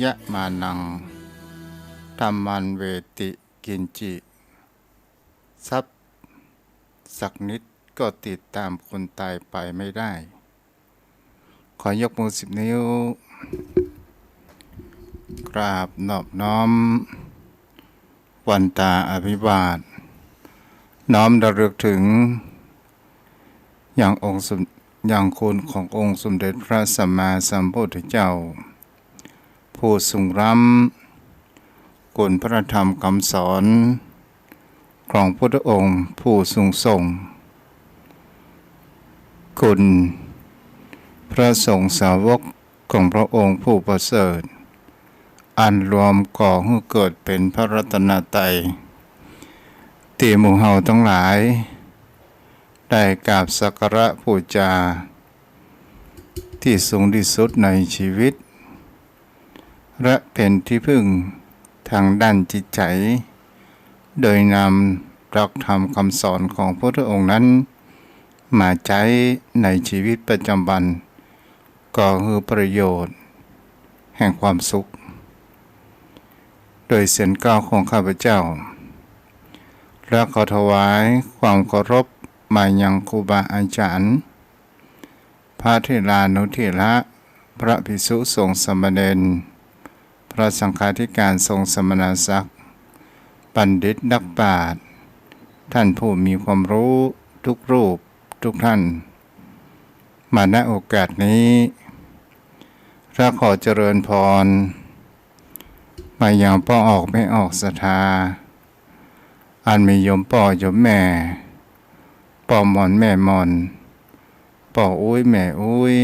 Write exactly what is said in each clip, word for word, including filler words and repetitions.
ยะมานัง ธัมมันเวติกิญจิ ทรัพย์สักนิดก็ติดตามคนตายไปไม่ได้ ขอยกมือสิบนิ้ว กราบนอบน้อม วันตาอภิวาท น้อมระลึกถึง ยังองค์สม- ยังคุณขององค์สมเด็จพระสัมมาสัมพุทธเจ้า ผู้ทรงล้ำ คุณพระธรรมคำสอน ของพุทธองค์ผู้ทรงส่ง คุณพระสงฆ์สาวกของพระองค์ผู้ประเสริฐ อันรวมก่อหื้อเกิดเป๋นพระรัตนตรัย ตี้หมู่เฮาตังหลาย ได้กราบสักการะปู๋จา ตี้สูงตี้สุดในชีวิต และเป๋นตี้พึ่งตางด้านจิตใจ๋ โดยนำหลักธรรมคำสอนของพระพุทธองค์นั้น มาใจ๊ในชีวิตประจำวัน ก่อหื้อประโยชน์แห่งความสุข โดยเสียงกล่าวของข้าพเจ้า และขอถวายความเคารพมายังครูบาอาจ๋ารย์ พระเถรานุเถระ พระภิกษุสงฆ์สามเณร พระสังฆาธิการทรงสมณศักดิ์ บัณฑิตนักปราชญ์ ท่านผู้มีความรู้ทุกรูปทุกท่าน มา ณ โอกาสนี้ และขอเจริญพร มายังป้อออกแม่ออกศรัทธา อันมีโยมป้อโยมแม่ ป้อหม่อนแม่หม่อน ป้ออุ๊ยแม่อุ๊ย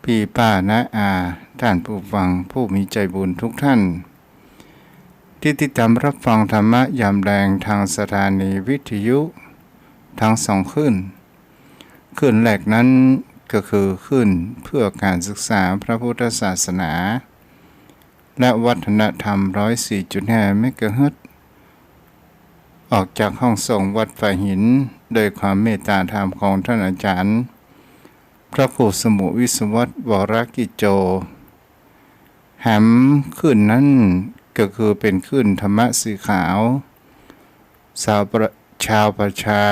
ปี้ป้าน้าอา ท่านผู้ฟังผู้มีใจ๋บุญทุกท่าน ตี้ติดต๋ามฮับฟังธรรมะยามแลงตางสถานีวิทยุตึงสองคลื่น คลื่นแรกนั้นก็คือคลื่นเพื่อการศึกษาพระพุทธศาสนา และวัฒนธรรม ร้อยสี่จุดห้า เมกะเฮิรตซ์ ออกจากห้องส่งวัดฝายหิน โดยความเมตตาธรรมของท่านอาจ๋ารย์ พระครูสมุห์วิศวัตร วรกิจโจ แหมคลื่นนั้นก็คือเป๋นคลื่นธรรมะสีขาว ชาวประ- ชาวประชา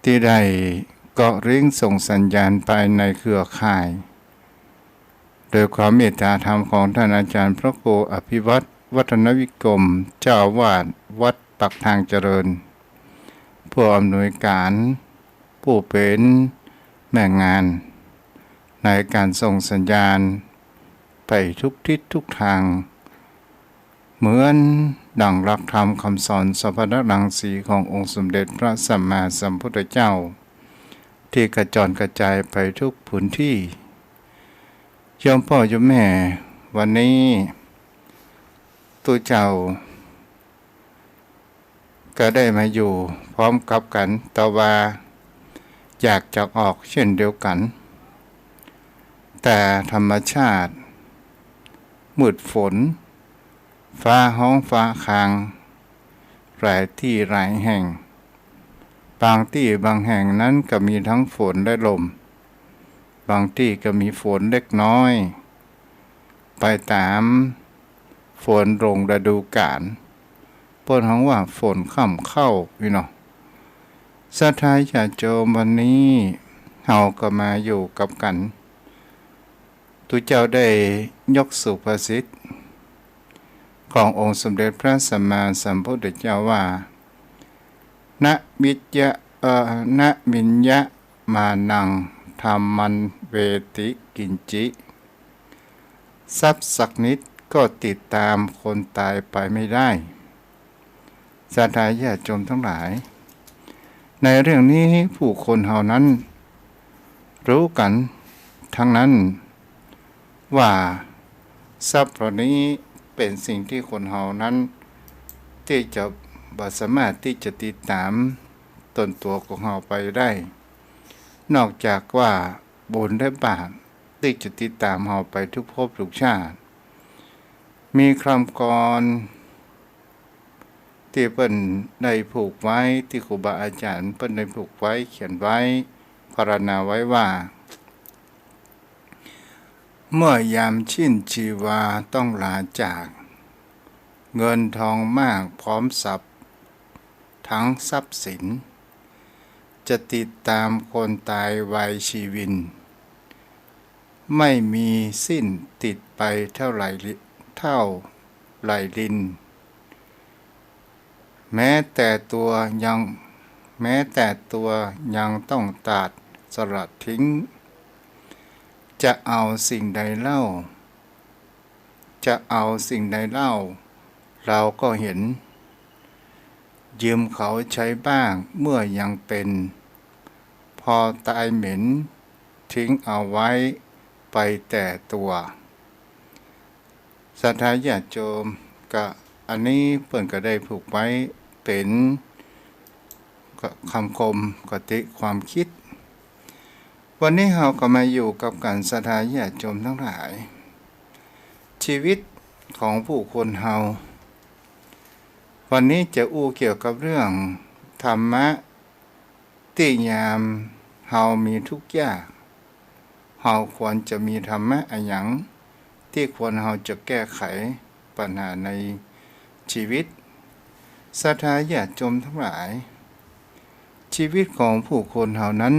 ตี้ได้เกาะลิงก์ส่งสัญญาณไปในเครือข่าย โดยความเมตตาธรรมของท่านอาจ๋ารย์พระครูอภิวัตร วัฒนวิกรม เจ้าอาวาสวัดปากทางเจริญ ผู้อำนวยการ ผู้เป๋นแม่งาน ในการส่งสัญญาณไปทุกทิศทุกตาง เหมือนดั่งหลักธรรมคำสอนสวรรครังสีขององค์สมเด็จพระสัมมาสัมพุทธเจ้า ตี้กระจรกระจายไปทุกพื้นตี้ โยมป้อโยมแม่ วันนี้ตุ๊เจ้า ก็ได้มาอยู่พร้อมกับกั๋น แต่ว่าอยากจะออกเช่นเดียวกั๋น แต่ธรรมชาติ มืดฝน ฟ้าฮ้องฟ้าคาง หลายตี้หลายแห่ง บางตี้บางแห่งนั้นก็มีตึงฝนและลม บางตี้ก็มีฝนเล็กน้อย ไปต๋ามฝนลงฤดูกาล เปิ้นฮ้องว่าฝนค่ำเข้า อี้เนาะ ศรัทธาญาติโยม วันนี้เฮาก็มาอยู่กับกั๋น ตุ๊เจ้าได้ยกสุภาษิตขององค์สมเด็จพระสัมมาสัมพุทธเจ้าว่า นะวิยะ เอ่อ นะวิยะมานัง ธัมมันเวติกิญจิ ทรัพย์สักนิดก็ติดตามคนตายไปไม่ได้ ศรัทธาญาติโยมตังหลาย ในเรื่องนี้ผู้คนเฮานั้น ฮู้กั๋นตึงนั้นว่า ทรัพย์เหล่านี้เป๋นสิ่งตี้คนเฮานั้น ตี้จะบ่สามารถตี้จะติดต๋ามต๋นตั๋วของเฮาไปได้ นอกจากว่าบุญและบาปตี้จะติดต๋ามเฮาไปทุกภพทุกชาติ มีกำกรอน ตี้เปิ้นได้ผูกไว้ ตี้ครูบาอาจ๋ารย์เปิ้นได้ผูกไว้ เขียนไว้ พรรณนาไว้ว่า เมื่อยามสิ้นชีวาต้องลาจาก เงินทองมากพร้อมทรัพย์ ทั้งทรัพย์สิน จะติดตามคนตายวัยชีวิน ไม่มีสิ้นติดไปเท่าไหร่ลิ- เท่าไหร่ลิน แม้แต่ตัวยัง แม้แต่ตัวยังต้องตัดสลัดทิ้ง จะเอาสิ่งใดเล่า จะเอาสิ่งใดเล่า เราก็เห็น ยืมเขาใช้บ้างเมื่อยังเป็น พอตายเหม็นทิ้งเอาไว้ไปแต่ตัว ศรัทธาญาติโยม ก็อันนี้เปิ้นก็ได้ผูกไว้เป๋นคำคมคติความคิด วันนี้เฮาก็มาอยู่กับกั๋น ศรัทธาญาติโยมตังหลาย ชีวิตของผู้คนเฮา วันนี้จะอู้เกี่ยวกับเรื่องธรรมะ ตี้ยามเฮามีทุกข์ยาก เฮาควรจะมีธรรมะอะหยัง ตี้ควรเฮาจะแก้ไขปัญหาในชีวิต ศรัทธาญาติโยมตังหลาย ชีวิตของผู้คนเฮานั้น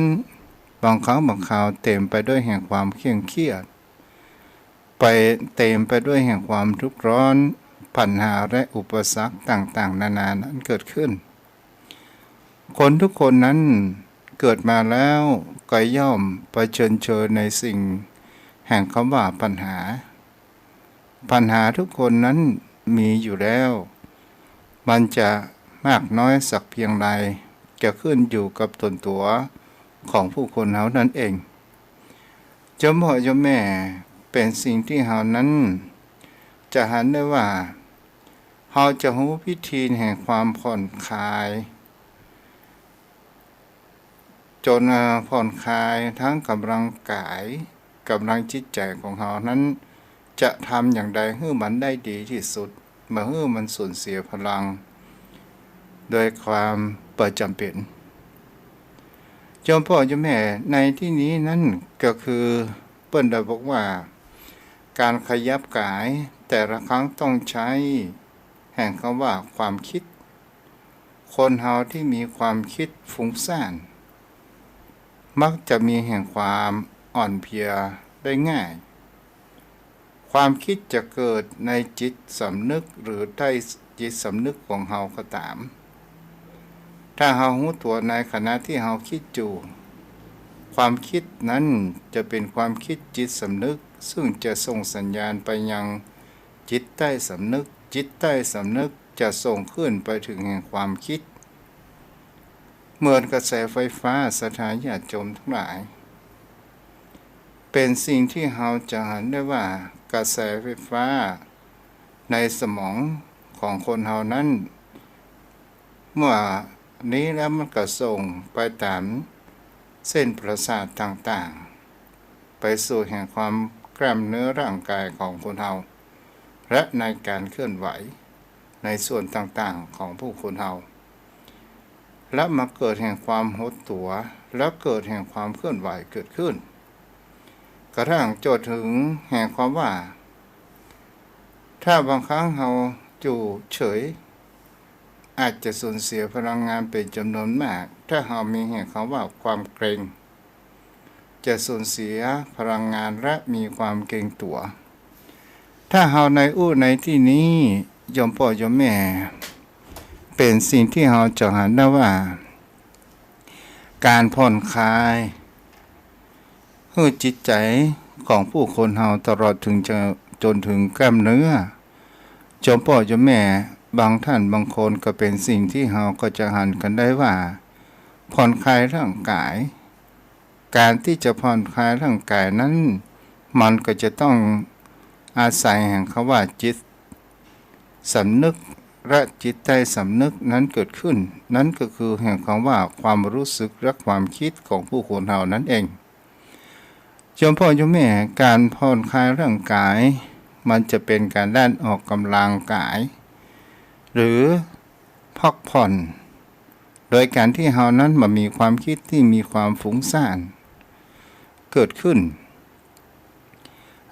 บางครั้งบางคราวเต็มไปด้วยแห่งความเคร่งเครียด ไป เต็มไปด้วยแห่งความทุกข์ร้อน ปัญหาและอุปสรรคต่างๆ นานานั้นเกิดขึ้น คนทุกคนนั้นเกิดมาแล้วก็ย่อมเผชิญเจอในสิ่งแห่งคำว่าปัญหา ปัญหาทุกคนนั้นมีอยู่แล้ว มันจะมากน้อยสักเพียงใด จะขึ้นอยู่กับตนตั๋วของผู้คนเฮานั้นเอง โยมพ่อโยมแม่ เป๋นสิ่งตี้เฮานั้น จะหันได้ว่า เฮาจะฮู้วิธีแห่งความผ่อนคลาย จ๋น เอ่อ ผ่อนคลายตึงก๋ำลังก๋าย ก๋ำลังจิตใจ๋ของเฮานั้น จะทำอย่างใดหื้อมันได้ดีตี้สุด บ่หื้อมันสูญเสียพลัง โดยความบ่จ๋ำเป๋น โยมพ่อโยมแม่ ในตี้นี้นั้นก็คือ เปิ้นได้บอกว่า ก๋านขยับก๋ายแต่ละครั้งต้องใจ๊แห่งกำว่าความกึ๊ด คนเฮาตี้มีความกึ๊ดฟุ้งซ่าน มักจะมีแห่งความอ่อนเพลียได้ง่าย ความกึ๊ดจะเกิดในจิตสำนึกหรือใต้จิตสำนึกของเฮาก็ต๋าม ถ้าเฮาฮู้ตั๋วในขณะตี้เฮากึ๊ดอยู่ ความกึ๊ดนั้นจะเป๋นความกึ๊ดจิตสำนึก ซึ่งจะส่งสัญญาณไปยังจิตใต้สำนึก จิตใต้สำนึกจะส่งขึ้นไปเถิงแห่งความกึ๊ด เหมือนกระแสไฟฟ้า ศรัทธาญาติโยมตังหลาย เป๋นสิ่งตี้เฮาจะหันได้ว่ากระแสไฟฟ้าในสมองของคนเฮานั้น เมื่อนี้แล้วมันก็ส่งไปต๋ามเส้นประสาทต่างๆ ไปสู่แห่งความกล้ามเนื้อร่างก๋ายของคนเฮา และในก๋านเคลื่อนไหวในส่วนต่างๆ ของผู้คนเฮา และมาเกิดแห่งความหดตั๋ว และเกิดแห่งความเคลื่อนไหวเกิดขึ้น กระทั่งจนเถิงแห่งความว่า ถ้าบางครั้งเฮาอยู่เฉย อาจจะสูญเสียพลังงานเป๋นจ๋ำนวนมาก ถ้าเฮามีแห่งกำว่าความเกร็ง จะสูญเสียพลังงานและมีความเกร็งตั๋ว ถ้าเฮาในอู้ในตี้นี้ โยมพ่อโยมแม่ เป๋นสิ่งตี้เฮาจะหันได้ว่า ก๋านผ่อนคลายหื้อจิตใจ๋ของผู้คนเฮาตลอดเถิงจะ จ๋นเถิงกล้ามเนื้อ โยมพ่อโยมแม่ บางท่านบางคนก็เป๋นสิ่งตี้เฮาก็จะหันกั๋นได้ว่า ผ่อนคลายร่างก๋าย ก๋านตี้จะผ่อนคลายร่างก๋ายนั้น มันก็จะต้องอาศัยแห่งกำว่าจิตสำนึก และจิตใต้สำนึกนั้นเกิดขึ้น นั้นก็คือแห่งกำว่าความรู้สึกและความกึ๊ดของผู้คนเฮานั้นเอง โยมพ่อโยมแม่ ก๋านผ่อนคลายร่างก๋าย มันจะเป๋นก๋านด้านออกก๋ำลังก๋าย หรือพักผ่อน โดยก๋านตี้เฮานั้นบ่มีความกึ๊ดตี้มีความฟุ้งซ่านเกิดขึ้น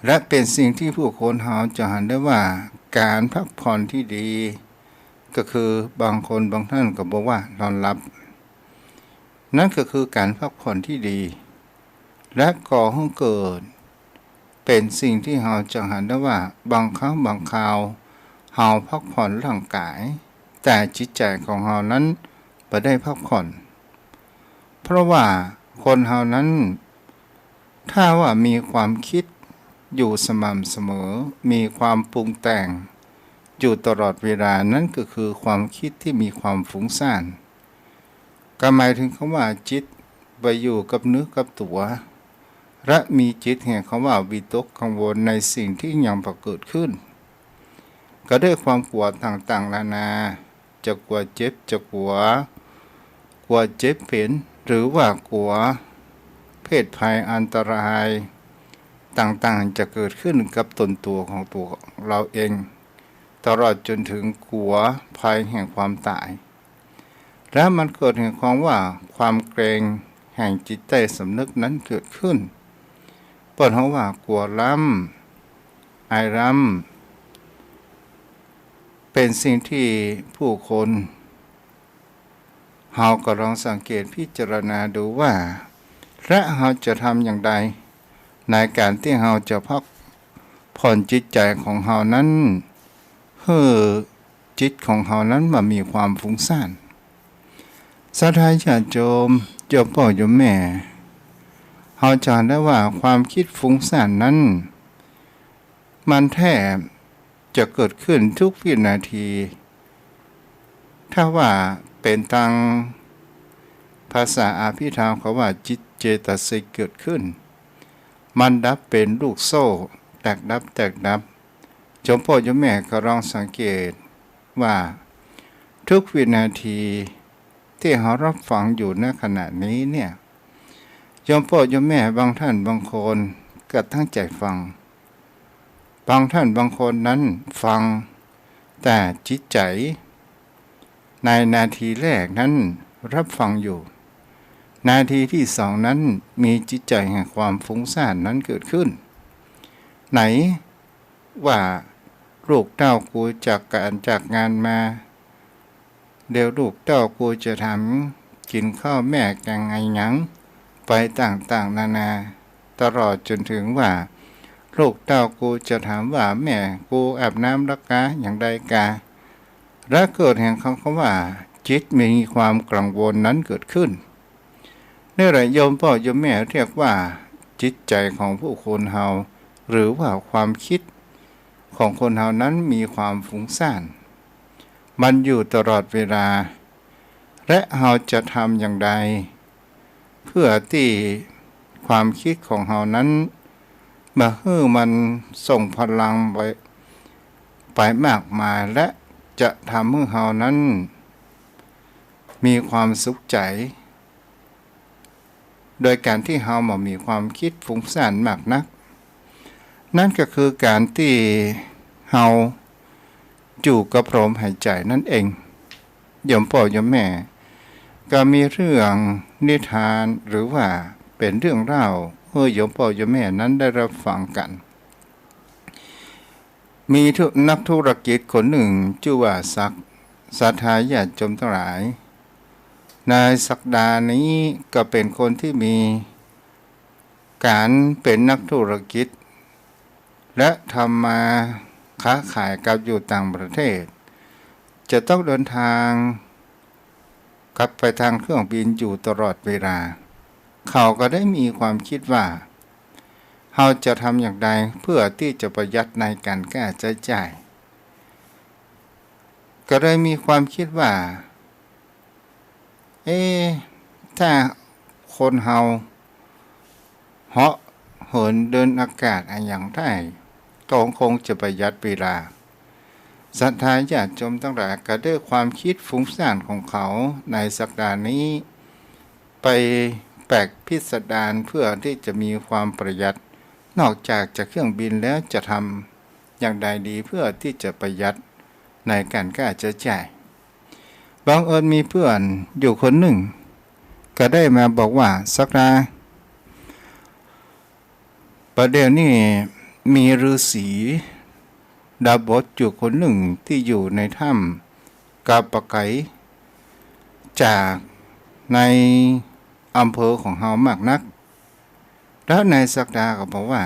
และเป๋นสิ่งตี้ผู้คนเฮาจะหันได้ว่าก๋านพักผ่อนตี้ดี ก็คือบางคนบางต้านก็บอกว่านอนหลับ นั้นก็คือก๋านพักผ่อนตี้ดี และก่อหื้อเกิดเป๋นสิ่งตี้เฮาจะหันได้ว่าบางครั้งบางคราวเฮาพักผ่อนร่างก๋าย แต่จิตใจ๋ของเฮานั้นบ่ได้พักผ่อน เพราะว่าคนเฮานั้น ถ้าว่ามีความกึ๊ดอยู่สม่ำเสมอ มีความปรุงแต่งอยู่ตลอดเวลา นั้นก็คือความกึ๊ดตี้มีความฟุ้งซ่าน ก็หมายเถิงกำว่าจิตบ่อยู่กับเนื้อกับตั๋ว และมีจิตแห่งกำว่าวิตกกังวลในสิ่งตี้ยังบ่เกิดขึ้น ก็ด้วยความกั๋วต่างๆ นานา จะกั๋วเจ็บ จะกั๋ว กั๋วเจ็บเป๋น หรือว่ากั๋วเพศภัยอันตรายต่างๆ จะเกิดขึ้นกับตนตั๋วของตั๋วเฮาเอง ตลอดจ๋นเถิงกั๋วภัยแห่งความต๋าย และมันเกิดแห่งความว่าความเกรงแห่งจิตใต้สำนึกนั้นเกิดขึ้น เปิ้นฮ้องว่ากั๋วล้ำ อายล้ำ เป๋นสิ่งตี้ผู้คน เฮาก็ลองสังเกตพิจารณาดูว่า และเฮาจะทำอย่างใด ในก๋านตี้เฮาจะพักผ่อนจิตใจ๋ของเฮานั้น หื้อจิตของเฮานั้นบ่มีความฟุ้งซ่าน ศรัทธาญาติโยม โยมป้อโยมแม่ เฮาจะหันได้ว่าความกึ๊ดฟุ้งซ่านนั้น มันแทบจะเกิดขึ้นทุกวินาที ถ้าว่าเป๋นตางภาษาอภิธรรมเขาว่าจิตเจตสิกเกิดขึ้น มันดับเป๋นลูกโซ่ แตกดับ แตกดับ โยมป้อโยมแม่ก็ลองสังเกตว่าทุกวินาทีตี้เฮารับฟังอยู่ ณ ขณะนี้เนี่ย โยมป้อโยมแม่บางต้านบางคนก็ตั้งใจ๋ฟัง บางต้านบางคนนั้นฟัง แต่จิตใจ๋ในนาทีแรกนั้นรับฟังอยู่ นาทีตี้สองนั้นมีจิตใจ๋แห่งความฟุ้งซ่านนั้นเกิดขึ้น ไหนว่าลูกเต้ากูจากก๋านจากงานมา เดี๋ยวลูกเต้ากูจะถามกิ๋นข้าวแม่แกงอะหยัง ไปต่างๆ นานา ตลอดจ๋นเถิงว่า ลูกเต้ากูจะถามว่าแม่กูอาบน้ำแล้วกา อย่างใดกา และเกิดแห่งกำว่าจิตมีความกังวลนั้นเกิดขึ้น นี่แหละโยมป้อโยมแม่เรียกว่าจิตใจ๋ของผู้คนเฮา หรือว่าความกึ๊ดของคนเฮานั้นมีความฟุ้งซ่าน มันอยู่ตลอดเวลา และเฮาจะทำอย่างใด เพื่อตี้ความกึ๊ดของเฮานั้น บ่หื้อมันส่งพลังไป ไปมากมาย และจะทำหื้อเฮานั้น มีความสุขใจ๋ โดยก๋านตี้เฮาบ่มีความกึ๊ดฟุ้งซ่านมากนัก นั้นก็คือก๋านตี้เฮาอยู่กับลมหายใจ๋นั่นเอง โยมป้อโยมแม่ ก็มีเรื่องนิทานหรือว่าเป๋นเรื่องเล่าหื้อโยมป้อโยมแม่นั้นได้รับฟังกั๋น มีธุ- นักธุรกิจคนนึ่งจื้อว่าศักดิ์ ศรัทธาญาติโยมตังหลาย นายศักดานี้ก็เป๋นคนตี้มีก๋านเป๋นนักธุรกิจ และทำมาค้าขายกับอยู่ต่างประเทศ จะต้องเดินทาง กับไปตางเครื่องบินอยู่ตลอดเวลา เขาก็ได้มีความกึ๊ดว่า เฮาจะทำอย่างใดเพื่อตี้จะประหยัดในก๋านก้าใจ๊จ่าย ก็เลยมีความกึ๊ดว่า เอ๊ะ ถ้าคนเฮา เหาะเหินเดินอากาศอะหยังได้ ก็คงจะประหยัดเวลา ศรัทธาญาติโยมตังหลาย ก็ด้วยความกึ๊ดฟุ้งซ่านของเขาในสัปดาห์นี้ ไปแปลกพิสดารเพื่อที่จะมีความประหยัด นอกจากจะเครื่องบินแล้วจะทำอย่างใดดีเพื่อที่จะประหยัดในก๋านก้าใจ๊จ่าย บังเอิญมีเปื้อนอยู่คนนึ่ง ก็ได้มาบอกว่า ศักดา บ่าเดี่ยวนี้ มีฤๅษีดาบทอยู่คนนึ่งตี้อยู่ในถ้ำ ก็บ่ไก๋จากในอำเภอของเฮามากนัก แล้วนายศักดาก็บอกว่า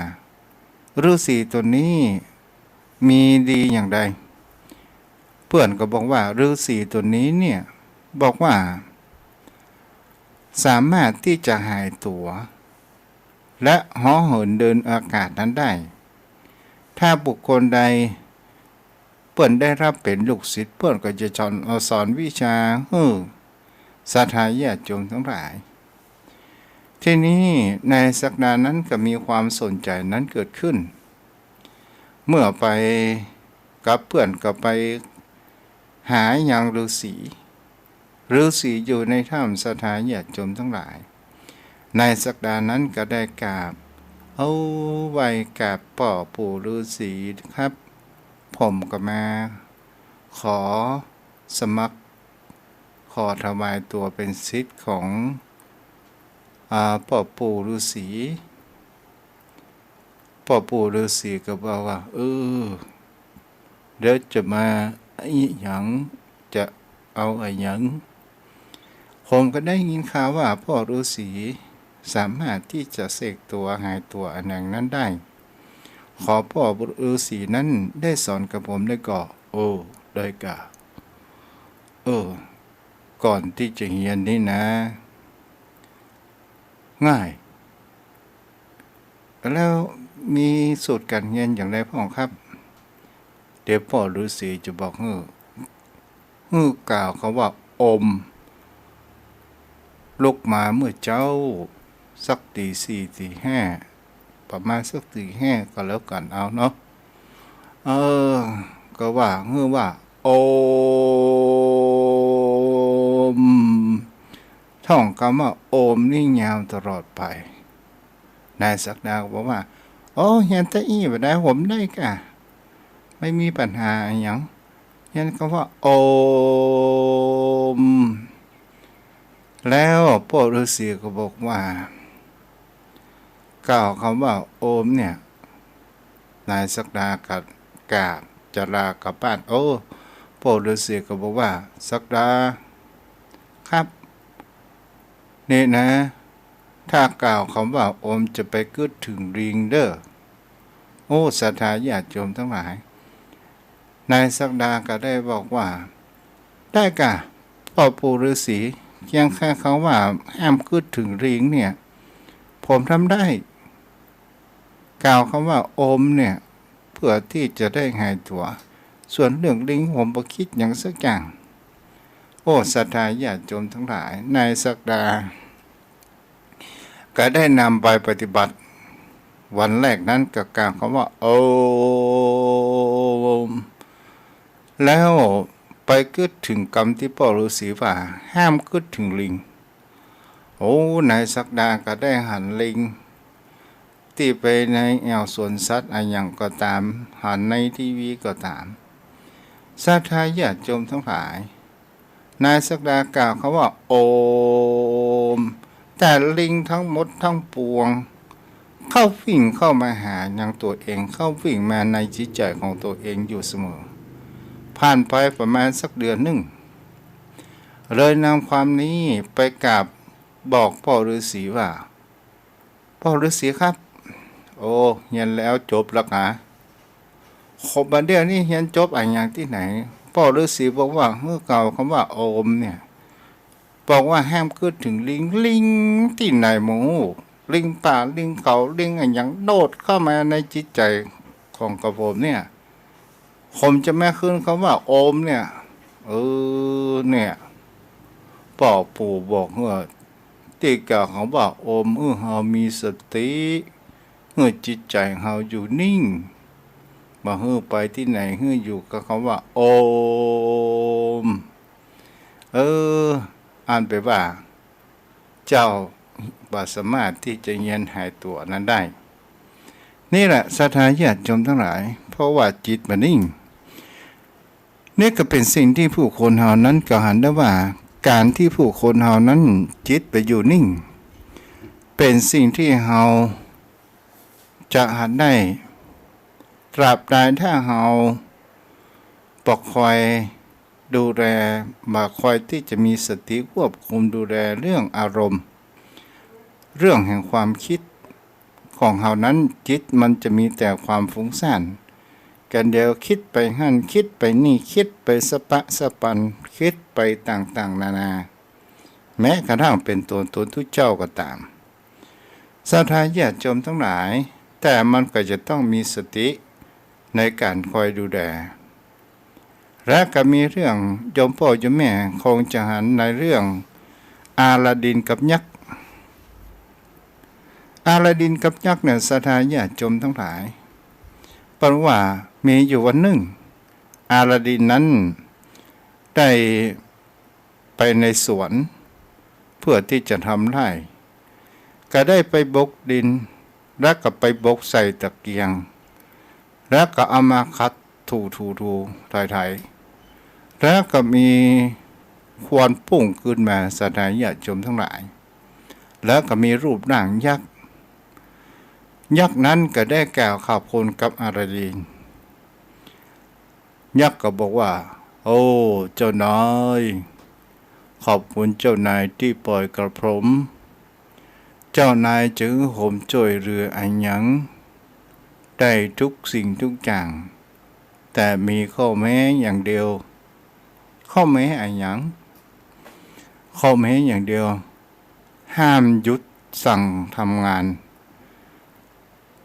ฤๅษีต๋นนี้มีดีอย่างใด เปื้อนก็บอกว่า ฤๅษีต๋นนี้เนี่ย บอกว่า สามารถตี้จะหายตั๋ว และเหาะเหินเดินอากาศนั้นได้ ถ้าบุคคลใดเปิ้นได้ฮับเป๋นลูกศิษย์ เปิ้นก็จะสอน เอ่อ สอนวิชาหื้อศรัทธาญาติโยมตังหลาย ทีนี้นายศักดานั้นก็มีความสนใจ๋นั้นเกิดขึ้น เมื่อไปกับเปื้อนก็ไปหายังฤๅษี ฤๅษีอยู่ในถ้ำ ศรัทธาญาติโยมตังหลาย นายศักดานั้นก็ได้กราบ เอาไหว้กราบป้อปู่ฤๅษีครับ ผมก็มาขอสมัคร ขอถวายตั๋วเป๋นศิษย์ของ อ่า ป้อปู่ฤๅษี ป้อปู่ฤๅษีก็บอกว่า เออ เดี๋ยวจะมาอะหยัง จะเอาอะหยัง ผมก็ได้ยินข่าวว่าป้อฤๅษีสามารถตี้จะเสกตั๋วหายตั๋วอะหยังนั้นได้ ขอป้อฤๅษีนั้นได้สอนกับผมได้ก่อ โอ้ ได้ก่า เออ ก่อนตี้จะเฮียนนี่นะ ง่าย แล้วมีสูตรก๋านเฮียนอย่างใดพ่องครับ เดี๋ยวป้อฤๅษีจะบอกหื้อ หื้อกล่าวกำว่า โอม ลุกมาเมื่อเจ๊า สักตี๋สี่ตี๋ห้า ประมาณสักตี๋ห้าก็แล้วกั๋นเอาเนาะ เออ ก็ว่า หื้อว่า โอม ท่องกำว่า โอม นี่ยาวตลอดไป นายศักดาก็บอกว่า โอ้ เฮียนตะอี้บ่ได้ ผมได้ก่า ไม่มีปัญหาอะหยัง เฮียนกำว่า โอม แล้วป้อฤๅษีก็บอกว่า กล่าวกำว่า โอม เนี่ย นายศักดาก็กราบจะลากลับบ้าน โอ้ ป้อฤๅษีก็บอกว่า ศักดาครับ นี่นะ ถ้ากล่าวกำว่า โอม จะไปกึ๊ดเถิงลิงเน่อ โอ้ ศรัทธาญาติโยมตังหลาย นายศักดาก็ได้บอกว่า ได้ก่า ป้อปู่ฤๅษี เพียงแค่กำว่าห้ามกึ๊ดเถิงลิงเนี่ย ผมทำได้ กล่าวกำว่า โอม เนี่ย เปื้อตี้จะได้หายตั๋ว ส่วนเรื่องลิงผมบ่กึ๊ดหยังสักอย่าง โอ้ ศรัทธาญาติโยมตังหลาย นายศักดา ก็ได้นำไปปฏิบัติ วันแรกนั้นก็กล่าวกำว่า โอม แล้วไปกึ๊ดเถิงกำตี้ป้อฤๅษีว่า ห้ามกึ๊ดเถิงลิง โอ้ นายศักดาก็ได้หันลิง ตี้ไปในแอ่วสวนสัตว์อะหยังก็ต๋าม หันในทีวีก็ต๋าม ศรัทธาญาติโยมตังหลาย นายศักดากล่าวกำว่า โอม แต่ลิงตังหมดตังปวง เข้าวิ่งเข้ามาหายังตั๋วเอง เข้าวิ่งมาในจิตใจ๋ของตั๋วเองอยู่เสมอ ผ่านไปประมาณสักเดือนนึ่ง เลยนำความนี้ไปกราบบอกป้อฤๅษีว่า ป้อฤๅษีครับ โอ้ เฮียนแล้วจบแล้วกา ขอ บัดเดี๋ยวนี้เฮียนจบอะหยังตี้ไหน ป้อฤๅษีบอกว่า หื้อกล่าวกำว่า โอม เนี่ย บอกว่าห้ามกึ๊ดเถิงลิง ลิงตี้ไหนหมู่ ลิงป่า ลิงเขา ลิงอะหยังโดดเข้ามาในจิตใจ๋ของกระผมเนี่ย ผมจะมาคืนกำว่า โอม เนี่ย เออ เนี่ย ป้อปู่บอกว่า ตี้กล่าวกำว่า โอม หื้อเฮามีสติ หื้อจิตใจ๋เฮาอยู่นิ่ง บ่หื้อไปตี้ไหน หื้ออยู่กับกำว่า โอม เออ อันแปลว่า เจ้าบ่สามารถตี้จะเฮียนหายตั๋วนั้นได้ นี่แหละ ศรัทธาญาติโยมตังหลาย เพราะว่าจิตบ่นิ่ง นี่ก็เป๋นสิ่งตี้ผู้คนเฮานั้นก็หันได้ว่า ก๋านตี้ผู้คนเฮานั้นจิตบ่อยู่นิ่ง เป๋นสิ่งตี้เฮาจะหันได้ ตราบใดถ้าเฮาบ่คอยดูแล บ่คอยตี้จะมีสติควบคุมดูแลเรื่องอารมณ์ เรื่องแห่งความคิดของเฮานั้น จิตมันจะมีแต่ความฟุ้งซ่าน กั๋นเดียวกึ๊ดไปหั้น กึ๊ดไปนี่ กึ๊ดไปสะปะสะปัน กึ๊ดไปต่างๆ นานา แม้กระทั่งเป๋นตั๋วตนตุ๊เจ้าก็ต๋าม ศรัทธาญาติโยมตังหลาย แต่มันก็จะต้องมีสติในก๋านคอยดูแล และก็มีเรื่อง โยมป้อโยมแม่คงจะหันในเรื่องอาลาดินกับยักษ์ อาลาดินกับยักษ์เนี่ย ศรัทธาญาติโยมตังหลาย เปิ้นว่ามีอยู่วันนึ่ง อาลาดินนั้นได้ไปในสวน เพื่อตี้จะทำไฮ่ ก็ได้ไปบกดิน แล้วก็ไปบกใส่ตะเกียง แล้วก็เอามาขัดถูๆๆ ไถๆ แล้วก็มีควันปุ้งขึ้นมา ศรัทธาญาติโยมตังหลาย แล้วก็มีรูปร่างยักษ์ ยักษ์นั้นก็ได้กล่าวขอบคุณกับอาลาดิน ยักษ์ก็บอกว่า โอ้ เจ้านาย ขอบคุณเจ้านายตี้ปล่อยกระผม เจ้านายจะหื้อผมจ้วยเหลืออะหยัง ได้ทุกสิ่งทุกอย่าง แต่มีข้อแม้อย่างเดียว ข้อแม้อะหยัง ข้อแม้อย่างเดียว ห้ามหยุดสั่งทำงาน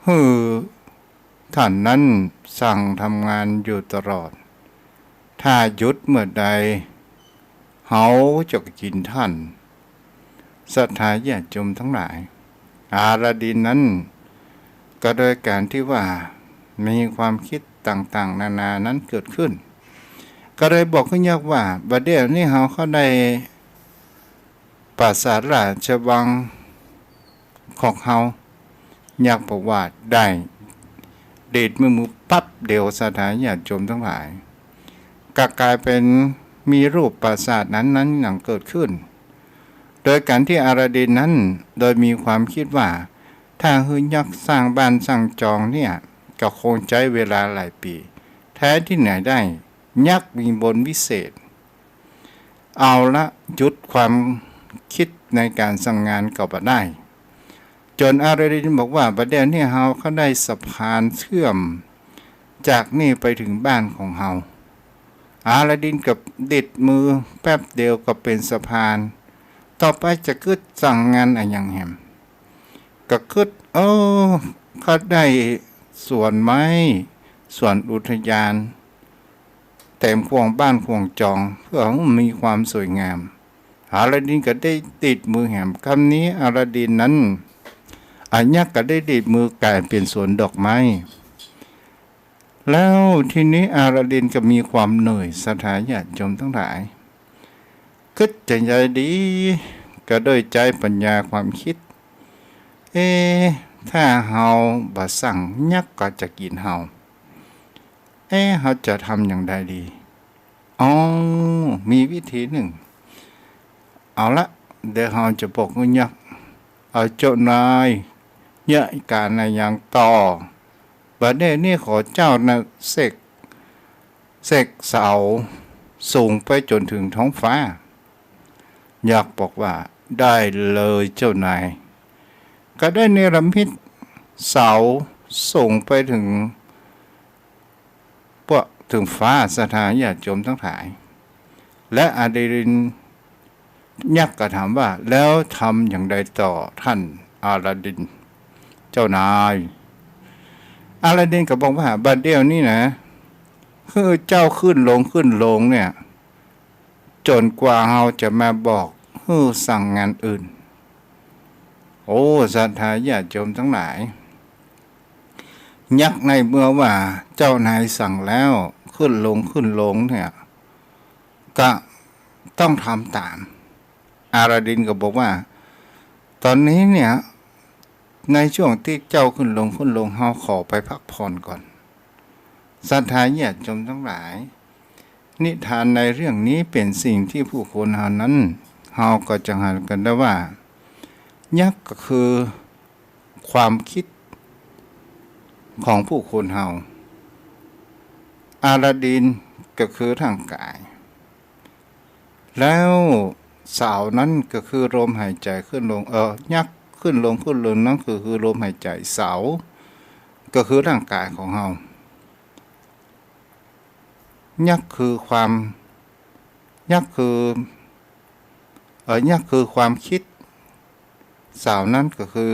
หื้อต้านนั้นสั่งทำงานอยู่ตลอด ถ้าหยุดเมื่อใด เฮาจะกิ๋นต้าน ศรัทธาญาติโยมตังหลาย อาลาดินนั้น ก็โดยก๋านตี้ว่ามีความกึ๊ดต่างๆ นานานั้นเกิดขึ้น ก็เลยบอกกับยักษ์ว่า บ่าเดี่ยวนี้เฮาเข้าได้ ปราสาทราชวังของเฮา ยักษ์บอกว่าได้ ดีดมือ มือปั๊บเดียว ศรัทธาญาติโยมตังหลาย ก็ก๋ายเป๋นมีรูปปราสาทนั้นๆ หยังเกิดขึ้น โดยก๋านตี้อาลาดินนั้น โดยมีความกึ๊ดว่า ถ้าหื้อยักษ์สร้างบ้านสร้างจองเนี่ย ก็คงใจ๊เวลาหลายปี๋ แท้ตี้ไหนได้ ยักษ์มีมนต์วิเศษ เอาละ หยุดความกึ๊ดในก๋านสั่งงานก็บ่ได้ จ๋นอาลาดินบอกว่า บ่าเดี่ยวนี้เฮาเข้าได้สะพานเชื่อมจากนี่ไปเถิงบ้านของเฮา อาลาดินก็ดีดมือแป๊บเดียวก็เป๋นสะพาน ต่อไปจะกึ๊ดสั่งงานอะหยังแหม ก็กึ๊ด เออ เข้าได้สวนไม้ สวนอุทยาน เต๋มขว้างบ้านขว้างจอง เพื่อหื้อมีความสวยงาม อาลาดินก็ได้ดีดมือแหม กำนี้อาลาดินนั้น อะ ยักษ์ก็ได้ดีดมือก๋ายเป๋นสวนดอกไม้ แล้วทีนี้อาลาดินก็มีความเหนื่อย ศรัทธาญาติโยมตังหลาย กึ๊ดจะใหญ่ดี ก็โดยใจ๊ปัญญาความกึ๊ด เอ๊ะ ถ้าเฮาบ่สั่ง ยักษ์ก็จะกิ๋นเฮา เอ๊ะ เฮาจะทำอย่างใดดี อ๋อ มีวิธีนึ่ง เอาละ เดี๋ยวเฮาจะบอกหื้อยักษ์ เอาเจ้านาย เยียะก๋านอะหยังต่อ บ่าเดี่ยวนี้ขอเจ้านะเสก เสกเสาสูงไปจ๋นเถิงท้องฟ้า ยักษ์บอกว่า ได้เลยเจ้านาย ก็ได้เนรมิตเสาสูงไปเถิง ปะ เถิงฟ้า ศรัทธาญาติโยมตังหลาย และอาลาดิน ยักษ์ก็ถามว่า แล้วทำอย่างใดต่อต้านอาลาดิน เจ้านาย อาลาดินก็บอกว่า บ่าเดี่ยวนี้นะ หื้อเจ้าขึ้นลงขึ้นลงเนี่ย จ๋นกว่าเฮาจะมาบอกหื้อสั่งงานอื่น โอ้ ศรัทธาญาติโยมตังหลาย ยักษ์ในเมื่อว่าเจ้านายสั่งแล้วขึ้นลงขึ้นลงเนี่ย ก็ต้องทำต๋าม อาลาดินก็บอกว่า ต๋อนนี้เนี่ย ในช่วงตี้เจ้าขึ้นลงขึ้นลง เฮาขอไปพักผ่อนก่อน ศรัทธาญาติโยมตังหลาย นิทานในเรื่องนี้เป๋นสิ่งตี้ผู้คนเฮานั้น เฮาก็จะหันกั๋นได้ว่า ยักษ์ก็คือความกึ๊ดของผู้คนเฮา อาลาดินก็คือร่างกาย แล้วเสานั้นก็คือลมหายใจ๋ขึ้นลง เอ่อ ยักขึ้นลงขึ้นลงนั้นก็คือลมหายใจ๋ เสาก็คือร่างกายของเฮา ยักคือความ ยักคือ เอ่อ ยักคือความกึ๊ด เสานั้นก็คือ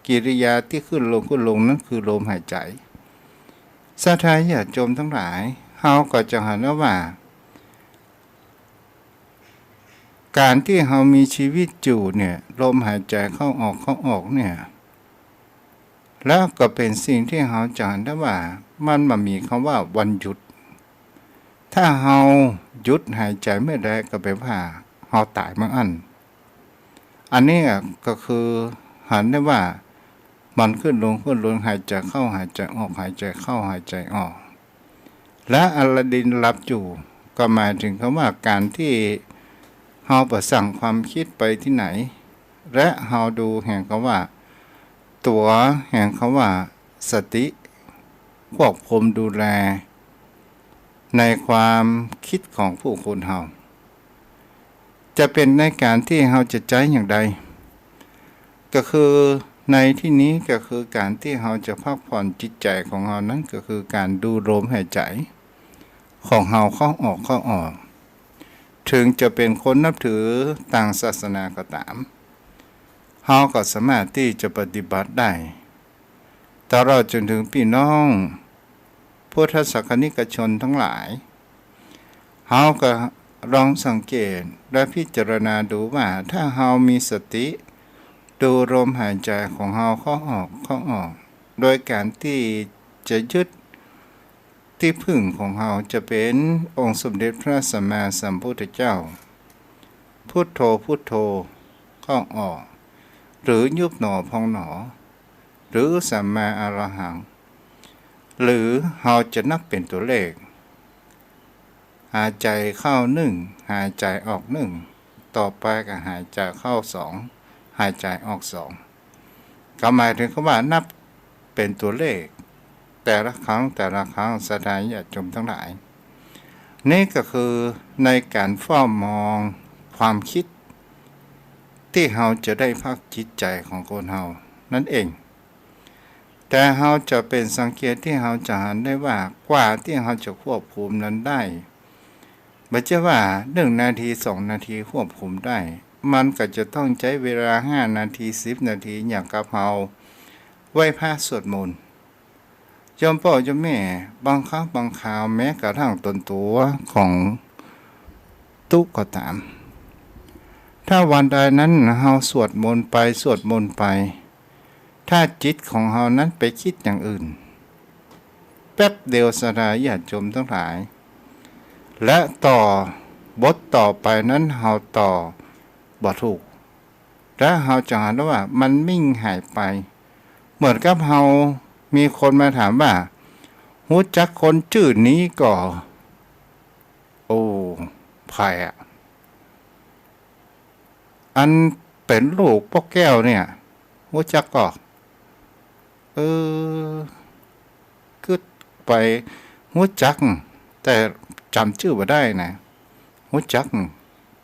กิริยาตี้ขึ้นลงขึ้นลงนั้นคือลมหายใจ๋ ศรัทธาญาติโยมตังหลาย เฮาก็จะหันแล้วว่า ก๋านตี้เฮามีจีวิตอยู่เนี่ย ลมหายใจ๋เข้าออกเข้าออกเนี่ย แล้วก็เป๋นสิ่งตี้เฮาจะหันได้ว่า มันบ่มีกำว่าวันหยุด ถ้าเฮาหยุดหายใจ๋เมื่อใดก็แปลว่าเฮาต๋ายเมื่ออั้น อันนี้อะก็คือหันได้ว่ามันขึ้นลงขึ้นลง หายใจ๋เข้าหายใจ๋ออก หายใจ๋เข้าหายใจ๋ออก และอาลาดินหลับอยู่ ก็หมายเถิงกำว่าก๋านตี้เฮาบ่สั่งความกึ๊ดไปตี้ไหน และเฮาดูแหงกำว่า ตั๋วแหงกำว่าสติ ควบคุมดูแล ในความกึ๊ดของผู้คนเฮา จะเป๋นในก๋านตี้เฮาจะใจ๊อย่างใด ก็คือในตี้นี้ก็คือก๋านตี้เฮาจะพักผ่อนจิตใจ๋ของเฮานั้น ก็คือก๋านดูลมหายใจ๋ของเฮาเข้าออกเข้าออก เถิงจะเป๋นคนนับถือต่างศาสนาก็ต๋าม เฮาก็สามารถตี้จะปฏิบัติได้ ตลอดจ๋นเถิงปี้น้องพุทธศาสนิกชนตังหลาย เฮาก็ลองสังเกตและพิจารณาดูว่า ถ้าเฮามีสติดูลมหายใจ๋ของเฮาเข้าออกเข้าออก โดยก๋านตี้จะยึดตี้พึ่งของเฮาจะเป๋นองค์สมเด็จพระสัมมาสัมพุทธเจ้า พุทโธพุทโธเข้าออก หรือยุบหนอพองหนอ หรือสัมมาอรหัง หรือเฮาจะนับเป๋นตั๋วเลข หายใจ๋เข้านึ่ง หายใจ๋ออกนึ่ง ต่อไปก็หายใจ๋เข้าสอง หายใจ๋ออกสอง ก็หมายเถิงกำว่านับเป๋นตั๋วเลข แต่ละครั้งแต่ละครั้ง ศรัทธาญาติโยมตังหลาย นี่ก็คือในก๋านเฝ้ามองความกึ๊ด ตี้เฮาจะได้พักจิตใจ๋ของคนเฮานั้นเอง แต่เฮาจะเป๋นสังเกตตี้เฮาจะหันได้ว่า กว่าตี้เฮาจะควบคุมนั้นได้ บ่ใจ้ว่านึ่งนาทีสองนาทีควบคุมได้ มันก็จะต้องใจ๊เวลาห้านาที สิบนาที อย่างกับเฮาไหว้พระสวดมนต์ โยมป้อโยมแม่ บางครั้งบางคราวแม้กระทั่งต๋นตั๋วของตุ๊ก็ต๋าม ถ้าวันใดนั้นเฮาสวดมนต์ไปสวดมนต์ไป ถ้าจิตของเฮานั้นไปกึ๊ดอย่างอื่น แป๊บเดียวศรัทธาญาติโยมตังหลาย และต่อ บทต่อไปนั้นเฮาต่อบ่ถูก และเฮาจะหันว่ามันมิ่งหายไป เหมือนกับเฮามีคนมาถามว่า ฮู้จักคนจื้อนี้ก่อ โอ้ ใผอะ อันเป๋นลูกป้อแก้วเนี่ย ฮู้จักก่อ เออ กึ๊ดไป ฮู้จัก แต่จ๋ำจื้อบ่ได้นะ ฮู้จัก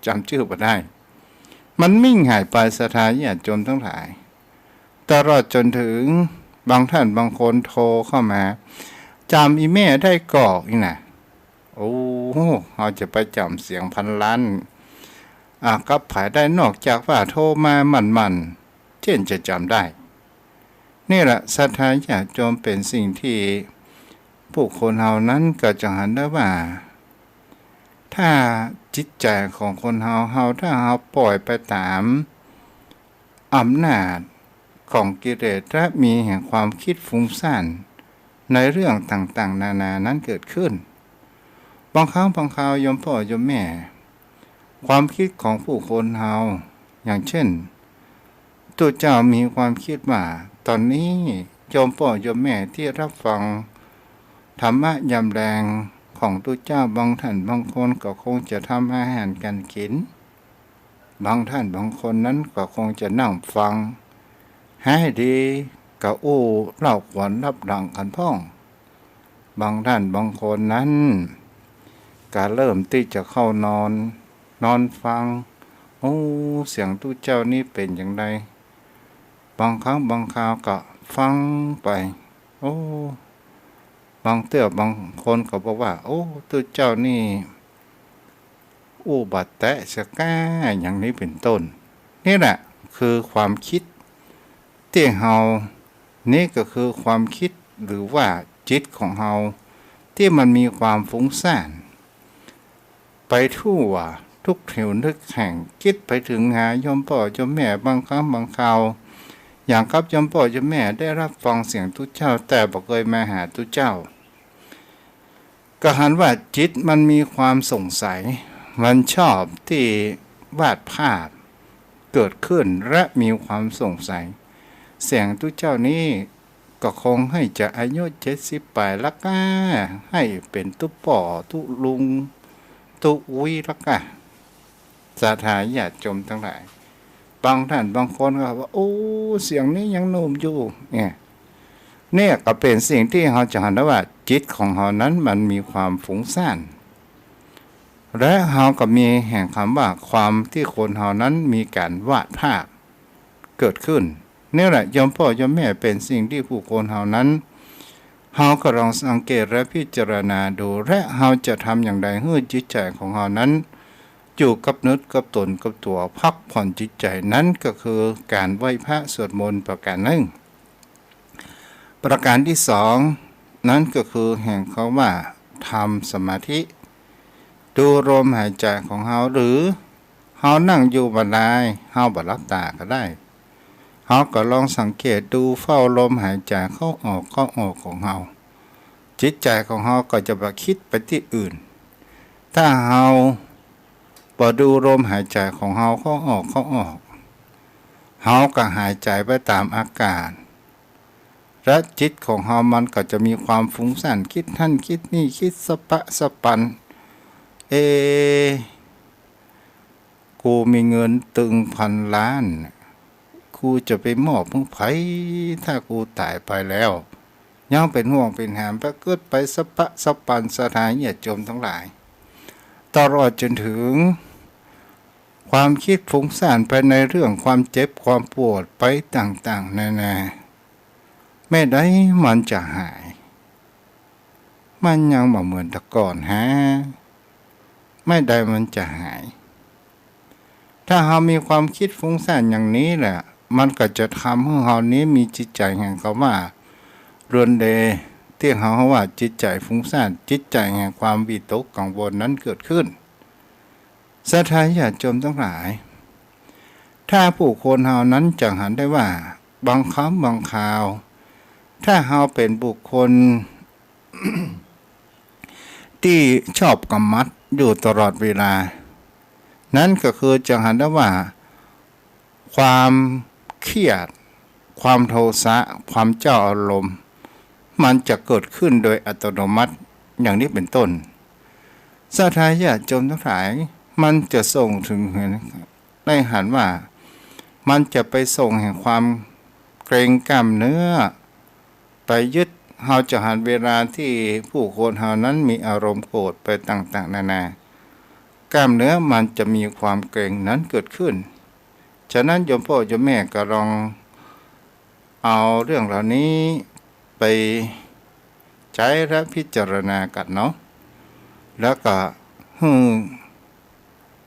จ๋ำจื้อบ่ได้ มันมิ่งหายไป ศรัทธาญาติโยมตังหลาย ตลอดจ๋นเถิงบางท่านบางคนโทรเข้ามา จ๋ำอี่แม่ได้ก่ออี้นะ โอ้ เฮาจะไปจ๋ำเสียงพันล้าน อ่า กับใผได้ นอกจากว่าโทรมาหมั่นๆ เจ้นจะจ๋ำได้ นี่แหละ ศรัทธาญาติโยม เป๋นสิ่งตี้ผู้คนเฮานั้นก็จะหันได้ว่า ถ้าจิตใจ๋ของคนเฮา เฮา ถ้าเฮาปล่อยไปต๋ามอำนาจของกิเลสและมีแห่งความกึ๊ดฟุ้งซ่านในเรื่องต่างๆ นานานั้นเกิดขึ้น บางครั้งบางคราวโยมป้อโยมแม่ ความกึ๊ดของผู้คนเฮา อย่างเช่น ตุ๊เจ้ามีความกึ๊ดว่า ต๋อนนี้โยมป้อโยมแม่ตี้ฮับฟังธรรมะยามแลงของตุ๊เจ้า บางท่านบางคนก็คงจะทำอาหารก๋านกิ๋น บางท่านบางคนนั้นก็คงจะนั่งฟัง หายดีก็อู้เล่าขวัญลับหลังกั๋นพ่อง บางท่านบางคนนั้น ก็เริ่มตี้จะเข้านอน นอนฟัง โอ้ เสียงตุ๊เจ้านี้เป๋นอย่างใด บางครั้งบางคราวก็ฟังไป โอ้ บางเตื้อบางคนก็บอกว่า โอ้ ตุ๊เจ้านี่ อู้บ่าแต๊เสียก้า อย่างนี้เป๋นต้น นี่แหละคือความกึ๊ดตี้เฮา นี่ก็คือความกึ๊ดหรือว่าจิตของเฮา ตี้มันมีความฟุ้งซ่าน ไปทั่วทุกแถวทุกแห่ง กึ๊ดไปเถิงหาโยมป้อโยมแม่ บางครั้งบางคราว อย่างกับโยมป้อโยมแม่ได้ฮับฟังเสียงตุ๊เจ้า แต่บ่เกยมาหาตุ๊เจ้า ก็หันว่าจิตมันมีความสงสัย มันชอบตี้วาดภาพเกิดขึ้นและมีความสงสัย เสียงตุ๊เจ้านี้ก็คงหื้อจะอายุเจ็ดสิบป๋ายละก้า หื้อเป๋นตุ๊ป้อตุ๊ลุงตุ๊อุ๊ยละก้า ศรัทธาญาติโยมตังหลาย บางท่านบางคนก็ว่า โอ้ เสียงนี้ยังหนุ่มอยู่ เนี่ย เนี่ยก็เป๋นสิ่งตี้เฮาจะหันได้ว่าจิตของเฮานั้นมันมีความฟุ้งซ่าน และเฮาก็มีแห่งกำว่าความตี้คนเฮานั้นมีก๋านวาดภาพเกิดขึ้น นี่แหละโยมป้อโยมแม่ เป๋นสิ่งตี้ผู้คนเฮานั้น เฮาก็ลองสังเกตและพิจารณาดู และเฮาจะทำอย่างใดหื้อจิตใจ๋ของเฮานั้น อยู่กับเนื้อกับต๋นกับตั๋ว พักผ่อนจิตใจ๋ นั้นก็คือก๋านไหว้พระสวดมนต์ประก๋านนึ่ง ประก๋านตี้สอง นั้นก็คือแห่งกำว่าทำสมาธิ ดูลมหายใจ๋ของเฮา หรือเฮานั่งอยู่บ่าลาย เฮาบ่หลับต๋าก็ได้ เฮาก็ลองสังเกตดูเฝ้าลมหายใจ๋เข้าออก เข้าออกของเฮา จิตใจ๋ของเฮาก็จะบ่กึ๊ดไปตี้อื่น ถ้าเฮาบ่ดูลมหายใจ๋ของเฮาเข้าออก เข้าออก เฮาก็หายใจ๋ไปต๋ามอากาศ และจิตของเฮามันก็จะมีความฟุ้งซ่าน กึ๊ดหั้นกึ๊ดนี่ กึ๊ดสะปะสะปัน เอ กูมีเงินตึงพันล้าน กูจะไปมอบหื้อใผ ถ้ากูต๋ายไปแล้ว ยังเป๋นห่วงเป๋นแหม ไปกึ๊ดไปสะปะสะปัน ศรัทธาญาติโยมตังหลาย ตลอดจ๋นเถิงความกึ๊ดฟุ้งซ่านไปในเรื่องความเจ็บความปวดไปต่างๆ นานา เมื่อใดมันจะหาย มันยังบ่เหมือนแต่ก่อนฮะ เมื่อใดมันจะหาย ถ้าเฮามีความกึ๊ดฟุ้งซ่านอย่างนี้แหละ มันก็จะทำหื้อเฮานี้มีจิตใจ๋แห่งกำว่า รวนเร ตี้เฮาว่าจิตใจ๋ฟุ้งซ่าน จิตใจ๋แห่งความวิตกกังวลนั้นเกิดขึ้น ศรัทธาญาติโยมตังหลาย ถ้าผู้คนเฮานั้นจะหันได้ว่า บางครั้งบางคราว ถ้าเฮาเป๋นบุคคล ตี้ชอบกำหมัดอยู่ตลอดเวลา นั้นก็คือจะหันได้ว่า ความเครียด ความโทสะ ความเจ้าอารมณ์ มันจะเกิดขึ้นโดยอัตโนมัติ อย่างนี้เป๋นต้น ศรัทธาญาติโยมตังหลาย มันจะส่งเถิงหื้อ ได้หันว่า มันจะไปส่งแห่งความเกร็งกล้ามเนื้อ ไปยึด เฮาจะหันเวลาตี้ผู้คนเฮานั้นมีอารมณ์โกรธไปต่างๆ นานา กล้ามเนื้อมันจะมีความเกร็งนั้นเกิดขึ้น ฉะนั้นโยมป้อโยมแม่ก็ลองเอาเรื่องเหล่านี้ไปใจ๊และพิจารณากั๋นเนาะ แล้วก็หื้อ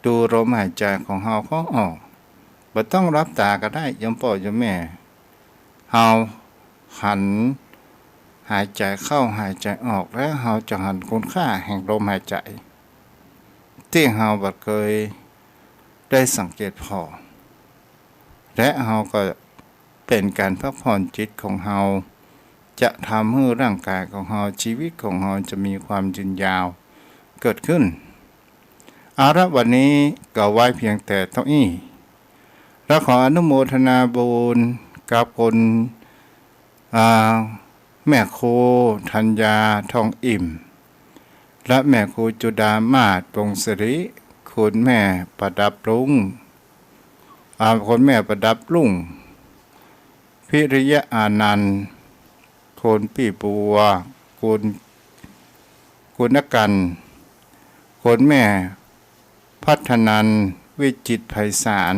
ดูลมหายใจ๋ของเฮาเข้าออก บ่ต้องหลับต๋าก็ได้โยมป้อโยมแม่ เฮาหันหายใจ๋เข้าหายใจ๋ออก แล้วเฮาจะหันคุณค่าแห่งลมหายใจ๋ ตี้เฮาบ่เกยได้สังเกตผ่อ และเฮาก็เป๋นก๋านพักผ่อนจิตของเฮา จะทำหื้อร่างก๋ายของเฮา ชีวิตของเฮาจะมีความยืนยาวเกิดขึ้น เอาละ วันนี้ก็ไว้เพียงแต่เต้าอี้ และขออนุโมทนาบุญกับคุณ อ่า แม่ครูธัญญา ทองอิ่ม และแม่ครูจุฑามาศ วงศ์สิริ คุณแม่ประดับรุ่ง อ่า คุณแม่ประดับรุ่ง พิริยะอานันต์ คุณปี้บัว คุณ คุณกัน คุณแม่พัฒนันท์ วิจิตรไพศาล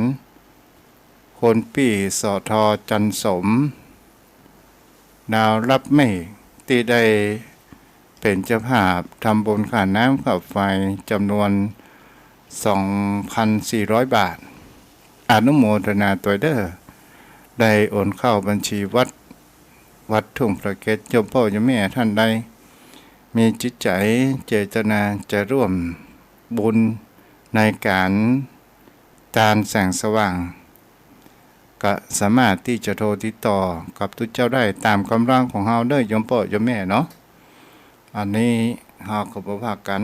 คุณปี้ สท จันทร์สม ดาวรับเมฆ ตี้ได้เป๋นเจ้าภาพทำบุญค่าน้ำค่าไฟจ๋ำนวน สองพันสี่ร้อย บาท อนุโมทนาตวยเด้อ ได้โอนเข้าบัญชีวัด วัดทุ่งพระเกศ โยมป้อโยมแม่ต้านใด มีจิตใจ๋เจตนาจะร่วมบุญในก๋านตานแสงสว่าง ก็สามารถตี้จะโทรติดต่อกับตุ๊เจ้าได้ต๋ามก๋ำลังของเฮาเด้อ โยมป้อโยมแม่เนาะ อันนี้เฮาก็บ่ว่ากั๋น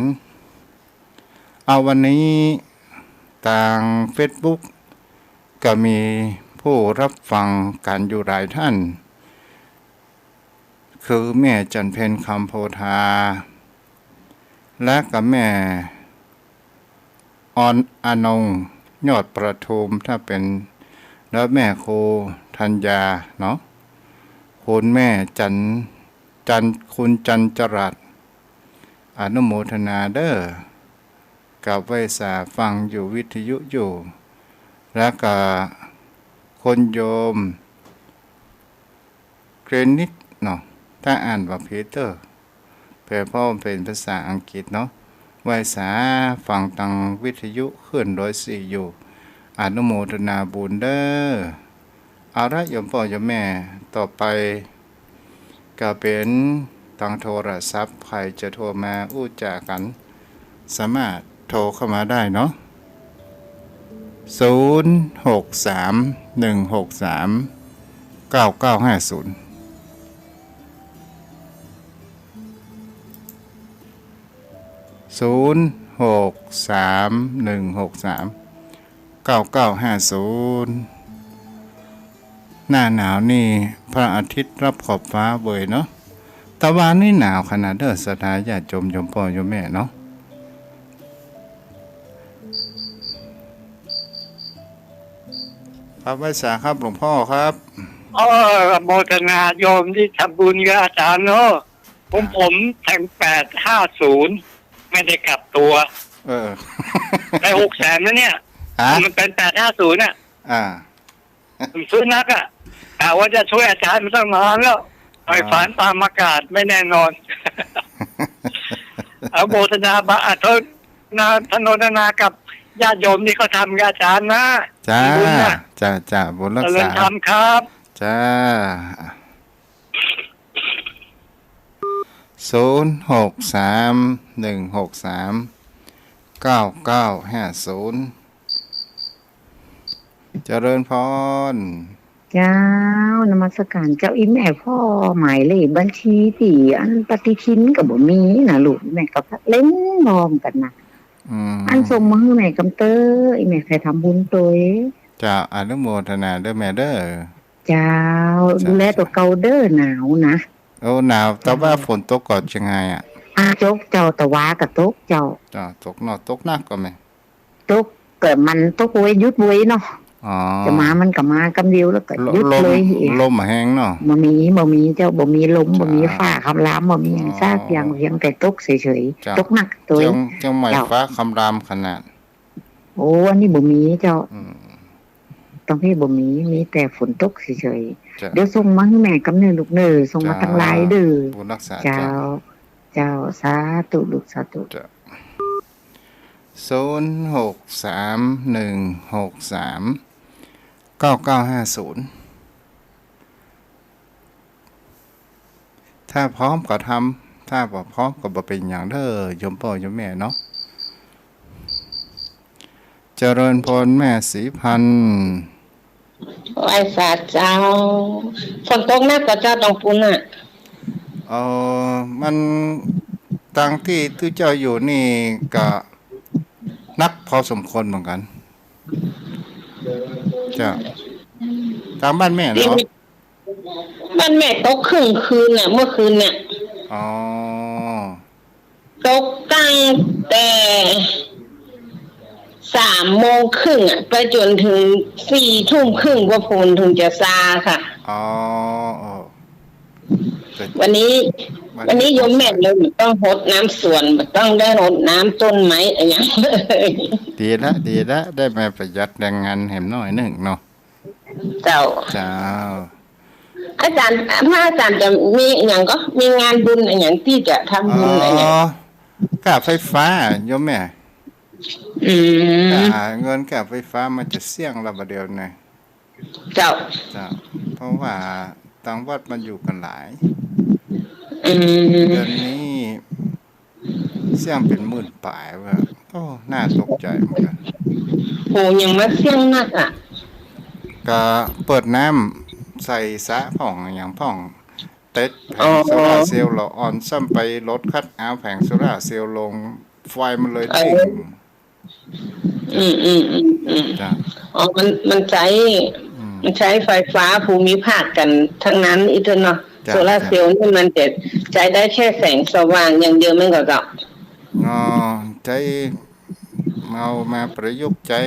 เอาวันนี้ตางเฟซบุ๊กก็มีผู้รับฟังกั๋นอยู่หลายต้าน คือแม่จันเพ็ญ คำโพธา และก็แม่ออนอนง ยอดประทุม ถ้าเป๋น แล้วแม่ครูธัญญาเนาะ คุณแม่จัน จัน คุณจันจรัส อนุโมทนาเด้อ กับไหว้สาฟังอยู่วิทยุอยู่ แล้วก็คุณโยม เกรนิตเนาะ ถ้าอ่านบ่ผิดเด้อ แปลเพราะมันเป๋นภาษาอังกฤษเนาะ ไหว้สาฟังตางวิทยุคลื่นร้อยสี่อยู่ อนุโมทนาบุญเด้อ เอาละโยมป้อโยมแม่ ต่อไปก็เป๋นตางโทรศัพท์ ใผจะโทรมาอู้จ๋ากั๋น สามารถโทรเข้ามาได้เนาะ ศูนย์ หก สาม หนึ่ง หก สาม เก้า เก้า ห้า ศูนย์ ศูนย์ หก สาม หนึ่ง หก สาม เก้า เก้า ห้า ศูนย์ หน้าหนาวนี่พระอาทิตย์รับขอบฟ้าเวยเนาะ ตะวันนี่หนาวขนาดเด้อ ศรัทธาญาติโยม โยมป้อโยมแม่เนาะ ครับ ไหว้สาครับ หลวงพ่อครับ เออ โมทนาโยมตี้ทำบุญกับอาจ๋ารย์เนาะ ของผมแทง แปดห้าศูนย์ ไม่ได้กลับตั๋ว เออ ได้ หกแสน นะเนี่ย ฮะ มันเป๋น แปดห้าศูนย์ น่ะ อ่า ผมซื้อนักอะ กะว่าจะช่วยอาจ๋ารย์มาตั้งนานแล้ว ไปฝันตามอากาศไม่แน่นอน อนุโมทนาบา อ่ะ โทษนะ อนุโมทนากับญาติโยมตี้เขาทำกับอาจ๋ารย์นะ จ้า มีบุญนะ จ้า จ้า บุญรักษา เจริญธรรมครับ จ้า ศูนย์ หก สาม หนึ่ง หก สาม เก้า เก้า ห้า ศูนย์ เจริญพร เจ้า นมัสการเจ้า อีแม่ ผ่อหมายเลขบัญชีตี้อันปฏิทินก็บ่มีนะลูก แม่ก็เล็งมองกั๋นนะ อืม อันส่งมาหื้อแม่กำเต๊อะ อีแม่ใค่ทำบุญตวย เจ้า อนุโมทนาเด้อแม่เด้อ เจ้า เจ้า ดูแลตั๋วเก่าเด้อ หนาวนะ โอ้ หนาว แต่ว่า เจ้า ฝนตกก่อเจียงฮายอะ อ่า ตกเจ้า ตะวาก็ตกเจ้า เจ้า ตกเนาะ ตกนักก่อแม่ ตกก็มันตกเวยหยุดเวยเนาะ อ๋อ จะมามันก็มากำเดียวแล้วก็หยุดเลย ลม ลมแฮงเนาะ บ่มี บ่มีเจ้า บ่มีลม เจ้า บ่มีฟ้าคำราม บ่มีหยังสักอย่าง อ๋อ เพียงแต่ตกเฉยๆ เจ้า ตกนักตวย เจียง เจียงใหม่ เจ้า ฟ้าคำรามขนาด โอ้ อันนี้บ่มีเจ้า อืม ตางพี้บ่มี มีแต่ฝนตกเฉยๆ เจ้า เดี๋ยวส่งมาหื้อแม่กำเน้อลูกเน้อ ส่งมา เจ้า ตางไลน์เด้อ บุญรักษา เจ้า เจ้า เจ้า สาธุลูก สาธุ เจ้า ศูนย์ หก สาม หนึ่ง หก สาม เก้า เก้า ห้า ศูนย์ ถ้าพร้อมก็ทำ ถ้าบ่พร้อมก็บ่เป๋นหยังเด้อ โยมป้อโยมแม่เนาะ เจริญพรแม่ศรีพันธ์ ไหว้สาเจ้า ฝนตกนักก่อเจ้าตางปู๊นน่ะ เอ่อ มัน ตางตี้ตุ๊เจ้าอยู่นี่ก็นักพอสมควรเหมือนกั๋น เจ้า ตางบ้านแม่เนาะ บ้านแม่ตกครึ่งคืนน่ะ เมื่อคืนเนี่ย อ๋อ ตกตั้งแต่สามโมงครึ่งอะ ไปจ๋นเถิงสี่ทุ่มครึ่ง กว่าฝนเถิงจะซาค่ะ อ๋อ เออ แต่ วันนี้ วันนี้โยมแม่เลยบ่ต้องฮดน้ำสวน บ่ต้องได้ฮดน้ำต้นไม้อะหยังเลย ดีละ ดีละ ได้มาประหยัดแรงงานแหมหน้อยนึ่งเนาะ เจ้า เจ้า อาจ๋ารย์ พระอาจ๋ารย์จะมีอะหยังก่อ มีงานบุญอะหยังตี้จะทำบุญอะหยัง อ๋อ ก้าไฟฟ้า โยมแม่ อืม ก้าเงินก้าไฟฟ้ามันจะเสี้ยงละบ่าเดี่ยวนี้ เจ้า เจ้า เพราะว่าตางวัดมันอยู่กั๋นหลาย อืม เดือนนี้เสี้ยงเป๋นหมื่นป๋ายว่ะ โอ้ น่าตกใจ๋เหมือนกั๋น โห หยังมาเสี้ยงนักอะ ก็เปิดน้ำใส่สระพ่องอะหยังพ่อง เต็ดแผง อ๋อ โซลาร์เซลล์ละอ่อน ซ้ำไปลดคัดเอาแผงโซลาร์เซลล์ลง ไฟมันเลยเด้ง เออ อืม อืม อืม อืม เจ้า อ๋อ มัน มันใจ๊ อืม มันใจ๊ไฟฟ้าภูมิภาคกั๋นตังนั้นอี้เต๊อะเนาะ เจ้า โซลาร์เซลล์นี่มันจะใจ๊ได้แค่แสงสว่างอย่างเดียวแม่นก่อเจ้า อ๋อ ใจ๊ เอามาประยุกต์ใจ๊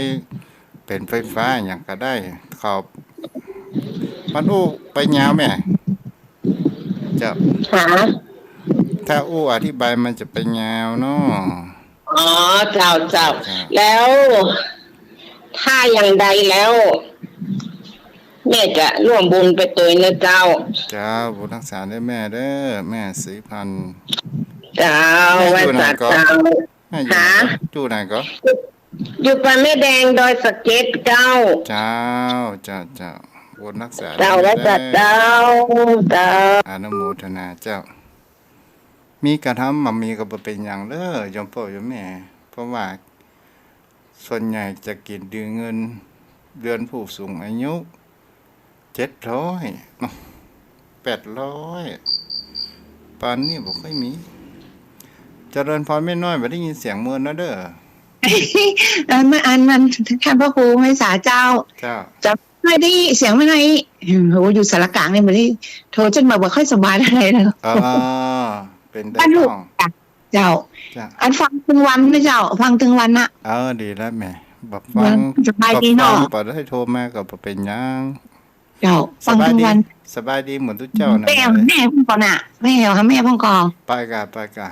เป๋นไฟฟ้าอะหยังก็ได้ ครับ มันอู้ไปยาวแม่ เจ้า ฮะ ถ้าอู้อธิบายมันจะไปยาวเนาะ อ๋อ เจ้า เจ้า เจ้า แล้ว ถ้าอย่างใดแล้ว แม่จะร่วมบุญไปตวยเนาะเจ้า เจ้า บุญฮักษาเด้อแม่เด้อ แม่ศรีพันธุ์ เจ้า แม่อยู่ไหนก่อ ไหว้สาเจ้า แม่อยู่ไหนก่อ ฮะ อยู่ไหนก่อ อยู่ป่าแม่แดงดอยสะเก็ดเจ้า เจ้า เจ้า เจ้า บุญฮักษา เจ้า เด้อ ไหว้สาเจ้า เจ้า อนุโมทนาเจ้า มีกระทำบ่มีก็บ่เป๋นหยังเด้อ โยมป้อโยมแม่ เพราะว่าส่วนใหญ่จะกิ๋นเดือน เงินเดือนผู้สูงอายุ เจ็ดร้อยเนาะ แปดร้อย ปานนี้บ่ค่อยมี เจริญพรแม่น้อย บ่ได้ยินเสียงเมินนะเด้อ เออ เมื่ออันนั้น ท่านพระครูไหว้สาเจ้า เจ้า จะ ไม่ได้เสียงไม่น้อย อืม โห อยู่สารกลางนี่บ่ได้ โทรจนบ่าบ่ค่อยสบายเท่าไหร่แล้ว อ๋อ เป๋นได้ บ้านลูก ต้อง จ้ะ เจ้า จ้ะ อันฟังตึงวันนะเจ้า ฟังตึงวันนะ เออ ดีแล้วแม่ บ่ฟัง สบายดีเนาะ บ่ฟัง บ่ได้โทรมาก็บ่เป๋นหยัง เจ้า ฟังตึงวัน สบายดี สบายดีเหมือนตุ๊เจ้านะ แม่ แม่พ่องก่อนะ แม่หาแม่พ่องก่อ ไปก่ะ ไปก่ะ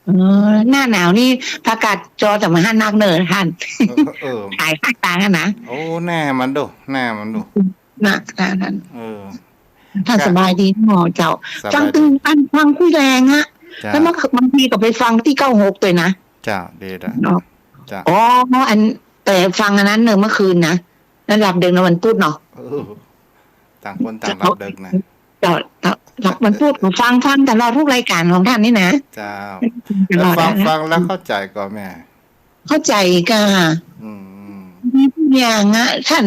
เออ หน้าหนาวนี่ผักกาดจอจะมาหันนักเน่อท่าน เออ เออ ขายภาคกลางอะนะ โอ้ หน้ามันดู หน้ามันดู นะ นะ ท่าน เออ ท่าน ก็ สบายดีเนาะเจ้า สบายดี ฟังตึง อันฟังคุยแรงอะ เจ้า แล้วมัน บางทีก็ไปฟังตี้เก้าหกตวยนะ เจ้า ดีละ เนาะ เจ้า อ๋อ อัน แต่ฟังอันนั้นเน่อเมื่อคืนนะ นั่นหลับดึกนะวันพุธเนาะ เออ ต่างคนต่างหลับดึกนะ เจ้า หลับวันพุธ ฟัง ฟังตลอดทุกรายการของท่านนี่นะ เจ้า ตลอด แล้วฟัง นะ ฟังแล้วเข้าใจ๋ก่อแม่ เข้าใจ๋ก่ะ อืม มีทุกอย่างอะ ท่าน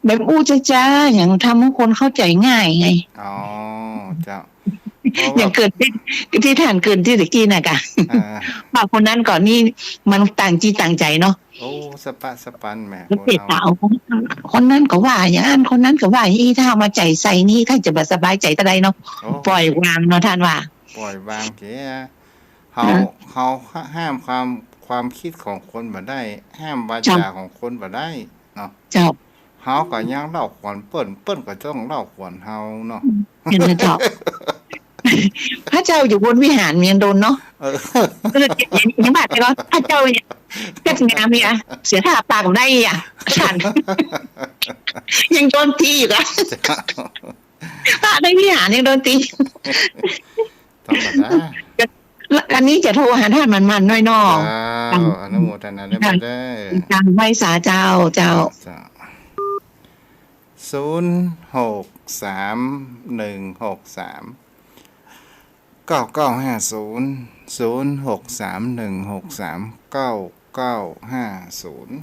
แบบอู้จ๊าๆ อย่างทำให้คนเข้าใจ๋ง่ายไง อ๋อ เจ้า เพราะว่า อย่างเกริ่นตี้ ตี้ท่านเกริ่นตี้ตะกี้น่ะก่ะ อ่า ว่าคนนั้นก่อนนี่มันต่างจิตต่างใจ๋เนาะ โอ้ สะปะสะปันแหม มันเป๋น คนเฮา สาว คนนั้นก็ว่าอย่างนั้น คนนั้นก็ว่าอย่างนี้ ถ้าเอามาใจ๋ใส่นี่ ท่านจะบ่สบายใจ๋เต้าใดเนาะ โอ้ ปล่อยวางเนาะ ท่านว่า ปล่อยวางเสีย เฮา อ่า เฮาห้ามความ ความคิดของคนบ่ได้ ห้ามวาจา เจ้า ของคนบ่ได้เนาะ เจ้า เฮาก็ยังเล่าขวัญเปิ้น เปิ้นก็ต้องเล่าขวัญเฮาเนาะ เห็นไหมเจ้า พระเจ้าอยู่บนวิหารยังโดนเนาะ เออ เออ ยัง ยังบาดเจ็บเนาะ พระเจ้ายัง เจ็บงามเนี่ย เสียท่าปากได้อ่ะ ท่าน ยังโดนตีอยู่อะ เจ้า พระในวิหารยังโดนตี ธรรมดา อันนี้จะโทรหาท่านหมั่นๆ หน้อยเนาะ เจ้า อนุโมทนาด้วย เจ้า เด้อ เจ้า ไหว้สาเจ้า เจ้า เจ้า ศูนย์หกสามหนึ่งหกสามเก้าเก้าห้าศูนย์ ศูนย์หกสามหนึ่งหกสามเก้าเก้าห้าศูนย์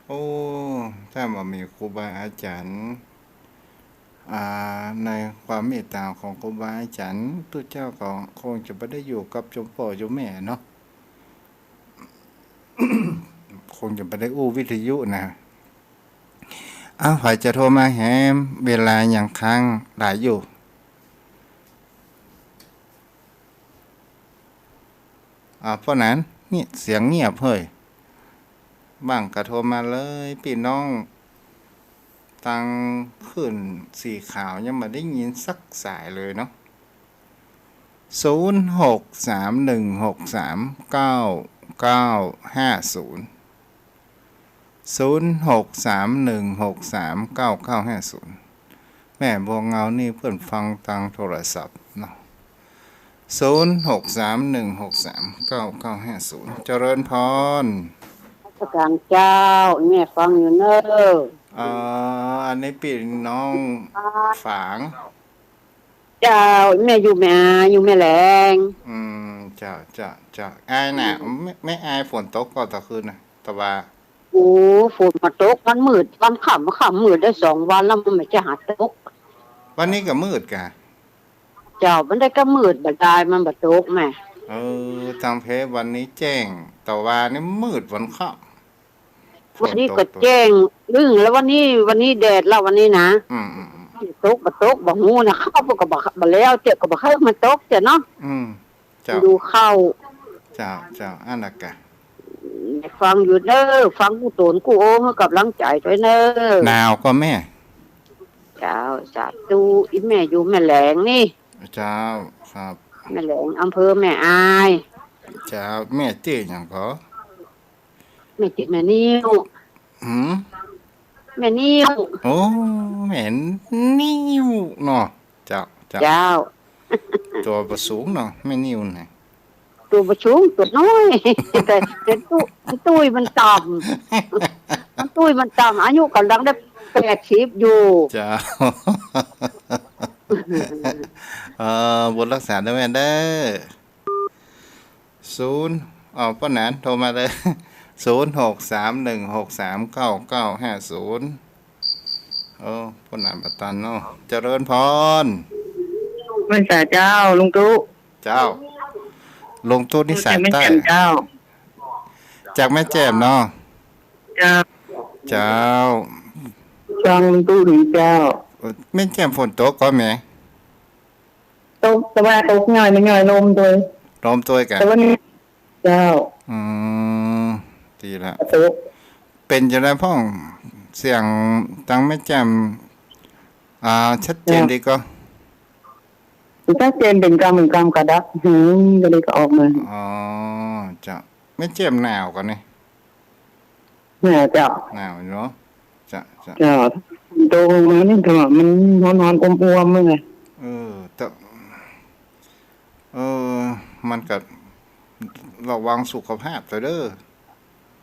โอ้ ถ้าบ่มีครูบาอาจ๋ารย์ อ่า ในความเมตต๋าของครูบาอาจ๋ารย์ ตุ๊เจ้าก็คงจะบ่ได้อยู่กับโยมป้อโยมแม่เนาะ คงจะบ่ได้อู้วิทยุนะ อ้าว ใผจะโทรมาแหม เวลายังค้างหลายอยู่ อ่า เพราะนั้น นี่เสียงเงียบเฮ้ย บ้างก็โทรมาเลย ปี้น้องตังคลื่นสีขาวยังบ่ได้ยินสักสายเลยเนาะ ศูนย์หกสามหนึ่งหกสามเก้าเก้าห้าศูนย์ ศูนย์หกสามหนึ่งหกสามเก้าเก้าห้าศูนย์ แม่บัวเงานี่เปิ้นฟังตางโทรศัพท์เนาะ ศูนย์หกสามหนึ่งหกสามเก้าเก้าห้าศูนย์ เจริญพร นมัสก๋านเจ้า แม่ฟังอยู่เน่อ อ๋อ อันนี้ปี้น้องฝาง เจ้า แม่อยู่แม่อา อยู่แม่แหลง อืม เจ้า เจ้า เจ้า อายน่ะ อืม แม่ แม่อายฝนตกก่อตะคืนน่ะ ตะวา โอ้ ฝนบ่ตก มันมืด วันค่ำ ค่ำมืดได้สองวันแล้ว มันบ่ใจ้หาตก วันนี้ก็มืดก่ะ เจ้า มันได้ก็มืดบ่ดาย มันบ่ตกแม่ เออ ตางเพวันนี้แจ้ง ตะวานี่มืดวันค่ำ วันนี้ก็แจ้ง ฝนตก อึ้งแล้ววันนี้ วันนี้แดดแล้ววันนี้นะ อืม อืม อืม ตกบ่ตกบ่ฮู้นะ ข้าวก็บ่ บ่แล้ว เจ๊าก็บ่ใค่มันตกเจ๊าเนาะ อืม เจ้า ดูข้าว เจ้า เจ้า อันนั้นกะ ฟังอยู่เน่อ ฟังกู้ต๋นกู้โอ้ หื้อก๋ำลังใจ๋ตวยเน่อ หนาวก่อแม่ เจ้า สาธุ อี่แม่อยู่แม่แหลงนี่ เจ้า ครับ แม่แหลง อำเภอแม่อาย เจ้า แม่จื้อหยังก่อ แม่จื้อแม่นิ้ว หืม แม่นิ้ว โอ้ แม่นิ้วเนาะ เจ้า เจ้า เจ้า ตั๋วบ่สูงเนาะ แม่นิ้วนี่ ตั๋วบ่สูง ตั๋วน้อย แต่ แต่ตุ้ย ตุ้ยมันต่ำ มันตุ้ยมันต่ำ อายุก๋ำลังได้แปดสิบอยู่ เจ้า เอ่อ บุญฮักษาเน่อแม่เน่อ ศูนย์ อ้าว ป้อหนานโทรมาเลย ศูนย์หกสามหนึ่งหกสามเก้าเก้าห้าศูนย์ โอ้ ป้อหนานบ่ตันเนาะ เจริญพร ไหว้สาเจ้า ลุงตุ๊ เจ้า ลุงตุ๊นี่สายใต้ จากแม่แจ่มเจ้า จากแม่แจ่มเนาะ เจ้า เจ้า ฟังลุงตุ๊ดีเจ้า แม่แจ่มฝนตกก่อแม่ ตก แต่ว่าตกหน่อยไม่หน่อย ลมตวย ลมตวยก่ะ แต่ว่านี่ เจ้า อืม ดีละ ตก เป๋นจะไดพ่อง เสียงตางแม่แจ่ม อ่า ชัดเจนดีก่อ ชัดเจน เป๋นกำเหมือนกำกระดับ หืม ก็เลยก็ออกมา อ๋อ เจ้า แม่แจ่มหนาวก่อนี่ หนาวเจ้า หนาวอยู่เนาะ เจ้า เจ้า เจ้า ตกลงมานี่ก็มันฮ้อนๆ อ้วมๆ เลยไง เออ แต่ เออ มันก็ระวังสุขภาพตวยเน่อ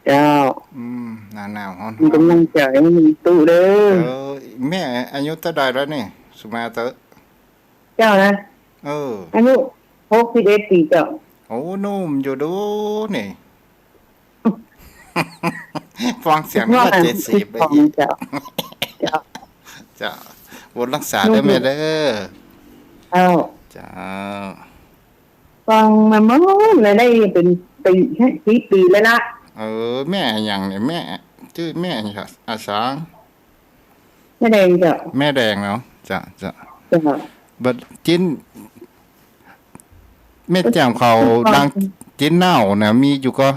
เจ้า อืม หน้าหนาวฮ้อนๆ มีก๋ำลังใจ๋ มีตุ๊เน่อ เออ แม่อายุเต้าใดแล้วนี่ สุมาเต๊อะ เจ้านะ เออ อายุหกสิบเอ็ดปี๋เจ้า โอ้ หนุ่มอยู่ดูนี่ ฟังเสียงนี่ว่าเจ็ดสิบ เจ้า เจ้า เจ้า บุญฮักษาเน่อแม่เน่อ เจ้า เจ้า ฟังมาเมื่อไหร่ ได้เป๋นปี๋ สิบปี๋แล้วนะ เออ แม่อะหยังเนี่ย แม่จื้อแม่อะหยัง อาสาง แม่แดงเจ้า แม่แดงเนาะ เจ้า เจ้า เจ้า บัดจิ๊น แม่แจ่มเขาดังจิ๊นเน่าเนี่ย มีอยู่ก่อ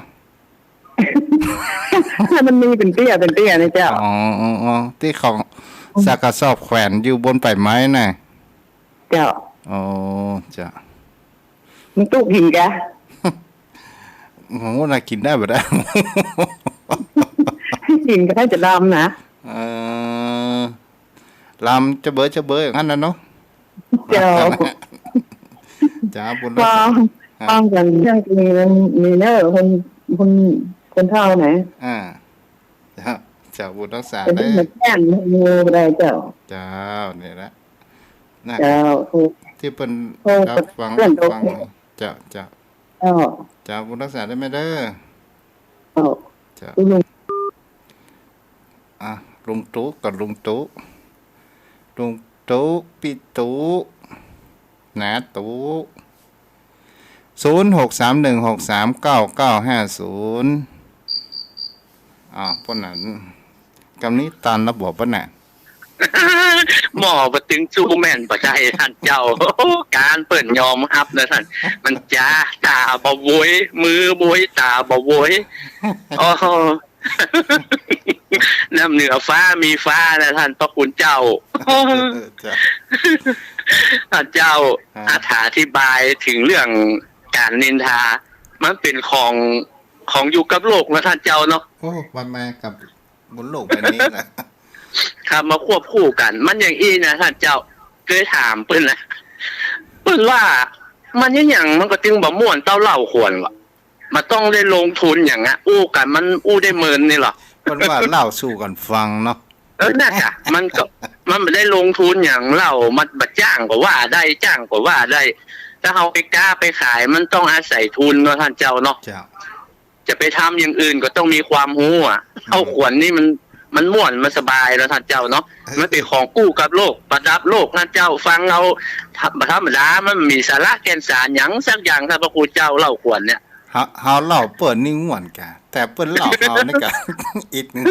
มันมีเป๋นเตี้ย เป๋นเตี้ยนะเจ้า อ๋อ อ๋อ อ๋อ ตี้เขาสักกระสอบแขวนอยู่บนป่ายไม้น่ะ เจ้า อ๋อ เจ้า มันตุ๊กิ๋นกะ โอ้โห น่ากิ๋นได้บ่ได้ กิ๋นก็ได้จะดำนะ เออ ลำจะเบอจะเบออย่างนั้นนะเนาะ เจ้า เจ้า บุญรักษา ฟัง อ่ะ ฟังกั๋นเรื่องกิ๋นมีเน่อ คน คน คนเฒ่านะ อ่า เจ้า เจ้า บุญรักษา แต่ เน่อ เรื่องแจ้งเรื่องงูบ่ได้เจ้า เจ้า นี่แหละ นะ เจ้า ถูก ตี้เปิ้น โอ้ รับฟัง เปิ้น ฟัง เจ้า เจ้า เจ้า เจ้า บุญฮักษาเน่อแม่เน่อ เจ้า เจ้า ลุง อ่ะ ลุงตุ๊กับลุงตุ๊ ลุงตุ๊ ปี้ตุ๊ น้าตุ๊ ศูนย์หกสามหนึ่งหกสามเก้าเก้าห้าศูนย์ อ่า ป้อหนาน กำนี้ตันแล้วบ่ป้อหนาน หม้อบ่ตึงสู้แม่นบ่ได้ต้านเจ้า ก๋านเปิ้นยอมฮับนะต้าน มันจ๋า ต๋าบ่โวย มือโวย ต๋าบ่โวย โอ้โห น้ำเหนือฟ้ามีฟ้านะต้านพระคุณเจ้า เจ้า ท่านเจ้า ฮะ อธิบายเถิงเรื่องก๋านนินทา มันเป๋นของ ของอยู่กับโลกเนาะท่านเจ้าเนาะ โอ้ มันมากับบุญโลกใบนี้นะ ครับ มาควบคู่กั๋น มันอย่างอี้นะท่านเจ้า เกยถามเปิ้นนะ เปิ้นว่า มันยัง มันก็จึงบ่ม่วนเต้าเหล้าขวนวะ มันต้องได้ลงทุนอย่างอะ อู้กั๋นมันอู้ได้เมินนี่เหรอ เปิ้นว่าเหล้าสู่กั๋นฟังเนาะ เออ นั่นกะ มันก็ มันบ่ได้ลงทุนอย่างเหล้า มันบ่จ้างก็ว่าได้ จ้างก็ว่าได้ ถ้าเฮาไปก๊าไปขาย มันต้องอาศัยทุนเนาะท่านเจ้าเนาะ เจ้า จะไปทำอย่างอื่นก็ต้องมีความฮู้อะ อืม เหล้าขวนนี่มัน มันม่วน มันสบายเนาะท่านเจ้าเนาะ เออ มันเป๋นของกู้กับโลก ประดับโลกท่านเจ้า ฟังเอา ธรรมดา มันบ่มีสาระแก่นสารหยังสักอย่าง ท่านพระครูเจ้า เหล้าขวนเนี่ย เฮา เฮาเหล้าเปิ้นนี่ม่วนกะ แต่เปิ้นเหล้าเฮานี่กะ อิดนึ่ง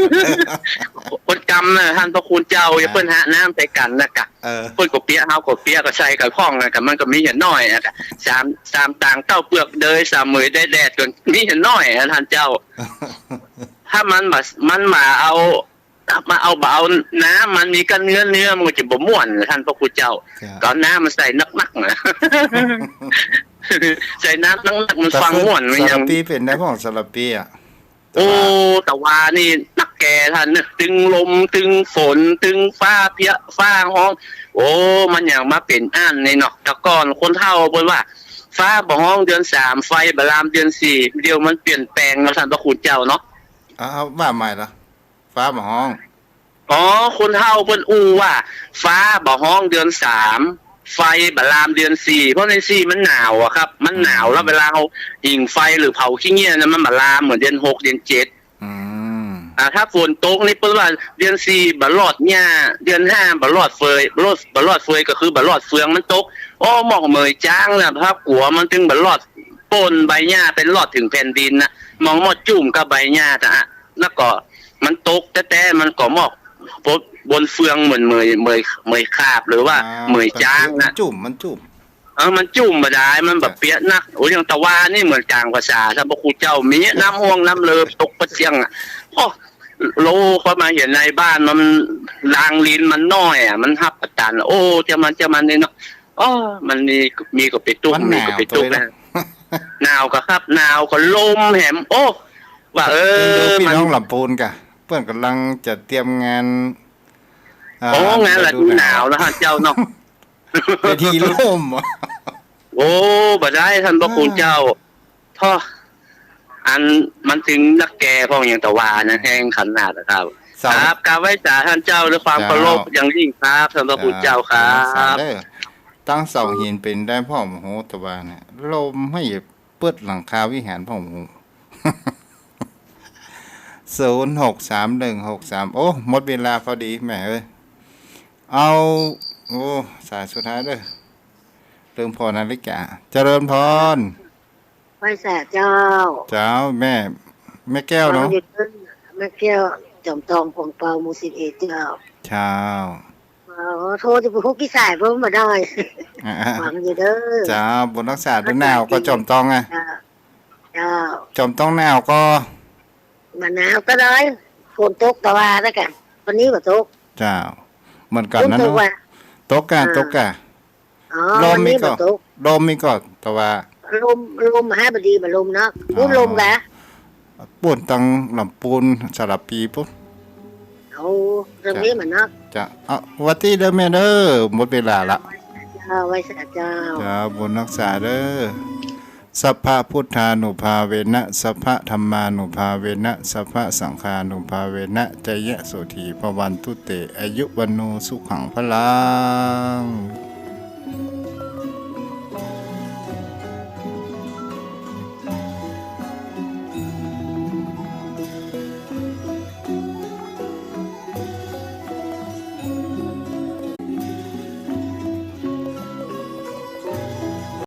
คนกำนะท่านพระครูเจ้า อ่า อย่าเปิ้นหาน้ำใส่กั๋นนะกะ เออ เปิ้นก็เปียะ เฮาก็เปียะ ก็ใส่กั๋นพ่องนะกะ มันก็มีเหียน้อยอะกะ สาม สามตางเต้าเปื้อกเดย สามเหมยได้แดด ก็มีเหียน้อยอะท่านเจ้า ถ้ามันบ่ มันบ่เอา มาเอา บ่เอาน้ำมัน มีก้าเนื้อ เนื้อมันก็จะบ่ม่วนนะท่านพระครูเจ้า เจ้า ก็เอาน้ำมันใส่นักๆ นะ ใส่น้ำนักๆ มันฟังม่วน มันยัง สาระปีเป๋นได้พ่องสาระปีอะ โอ้ แต่ว่า แต่ว่านี่นักแก่ท่านนึก ตึงลม ตึงฝน ตึงฟ้าเพี้ย ฟ้าฮ้อง โอ้ มันยังมาเป๋นอั้นนี่เนาะ แต่ก่อนคนเฒ่าเปิ้นว่า ฟ้าบ่ฮ้องเดือนสาม ไฟบ่ลามเดือนสี่ เดี๋ยวมันเปลี่ยนแปลงเนาะท่านพระครูเจ้าเนาะ เอา เอาว่าใหม่ละ ฟ้าบ่ฮ้อง อ๋อ คนเฒ่าเปิ้นอู้ว่า ฟ้าบ่ฮ้องเดือนสาม ไฟบ่ลามเดือนสี่ เพราะเดือนสี่มันหนาวอะครับ มันหนาว อืม แล้วเวลาเฮาผิงไฟหรือเผาขี้เงี้ยนะ มันบ่ลามเหมือนเดือนหก เดือนเจ็ด อืม อ่า ถ้าฝนตกนี่เปิ้นว่าเดือนสี่บ่รอดหญ้า เดือนห้าบ่รอดเฟย บ่รอด บ่รอดเฟยก็คือบ่รอดเฟือง มันตก อ้อ หมอกเหมยจ๊างนะ ถ้ากั๋วมันตึงบ่รอด โป้นใบหญ้าไปรอดเถิงแผ่นดินนะ มองหมอจุ่มกับใบหญ้านะ แล้วก็มันตกแต๊ๆ มันก็หมอกบนเฟืองเหมือนเหมย เหมย เหมยขาบ หรือว่า อ่า เหมยจ๊างนะ มันจุ่ม มันจุ่ม เออ มันจุ่มบ่ดาย มันบ่เปียะนัก โอ้ย อย่างตะวานี่เหมือนก๋างภาษา ท่านพระครูเจ้า มีน้ำห้วงน้ำเลอตกปะเสี้ยงอะ โอ้ โลเข้ามาเหียในบ้านมัน รางลินมันน้อยอะ มันฮับบ่ตัน โอ้ เจ้ามัน เจ้ามันนี่เนาะ อ้อ มันมี มีก็เป๋นตุ๊ก มันหนาว มีก็เป๋นตุ๊ก ตวยละ นะ หนาวก็ครับ หนาวก็ลมแหม โอ้ ว่า เออ เปิ้นดูปี้ มัน น้องลำปูนกะ เปิ้นก่ำลังจะเตรียมงาน อ่า โอ้ งานฤดูหนาว ฤดูหนาวแล้วฮะเจ้าเนาะ เวทีล่ม โอ้ บ่ได้ท่านพระครูเจ้า อ่า โธ่ อันมันตึงนักแก่พ่องอย่างตะวานะ แฮงขนาดนะครับ เสาร์ ครับ กราบไหว้สาท่านเจ้าด้วยความเคารพอย่างยิ่งครับ ท่านพระครูเจ้าครับ เจ้า บุญรักษาเด้อ ตั้งเสาหินเป๋นได้พ่อง โอ้โห ตะวาเนี่ย ลมให้เปิดหลังคาวิหารพ่อง โอ้โห ศูนย์หกสามหนึ่งหกสาม โอ้ หมดเวลาพอดี แม่เอ้ย เอา โอ้ สายสุดท้ายเด้อ เริ่มพอนาฬิกา เจริญพร ไหว้สาเจ้า เจ้า แม่ แม่แก้วเนาะ ฟังอยู่เด้อ แม่แก้ว จอมทอง ขวงเปา หมู่สิบเอ็ด เจ้า เจ้า อ๋อ โทรจะไปฮุบกี่สาย เพิ่นบ่ได้ อ่าๆ ฟังอยู่เด้อ เจ้า บุญรักษาเด้อ หนาวก็จอมทองอะ เจ้า เจ้า จอมทองหนาวก็ บ่หนาวก็ได้ ฝนตกตะวาแล้วกัน วันนี้บ่ตก เจ้า เหมือนกั๋นนะเนาะ ตกกะ อ่า ตกกะ อ๋อ ลมมีก่อ วันนี้บ่ตก ลมมีก่อ ตะวา ลม ลมฮะ บ่ดี บ่ลมเนาะ อ๋อ อู้ลมกะ ปู๊นตังลำปูนสาระปีปู๊น โอ้ ตรงนี้มันเนาะ เจ้า เอา หวัดดีเด้อแม่เด้อ หมดเวลาละ เจ้า ไหว้สาเจ้า เจ้า บุญรักษาเด้อ สัพพะพุทธานุภาเวนะ สัพพะธัมมานุภาเวนะ สัพพะสังฆานุภาเวนะ จายะโสถีภวันตุเต อายุวัณโณสุขังพลัง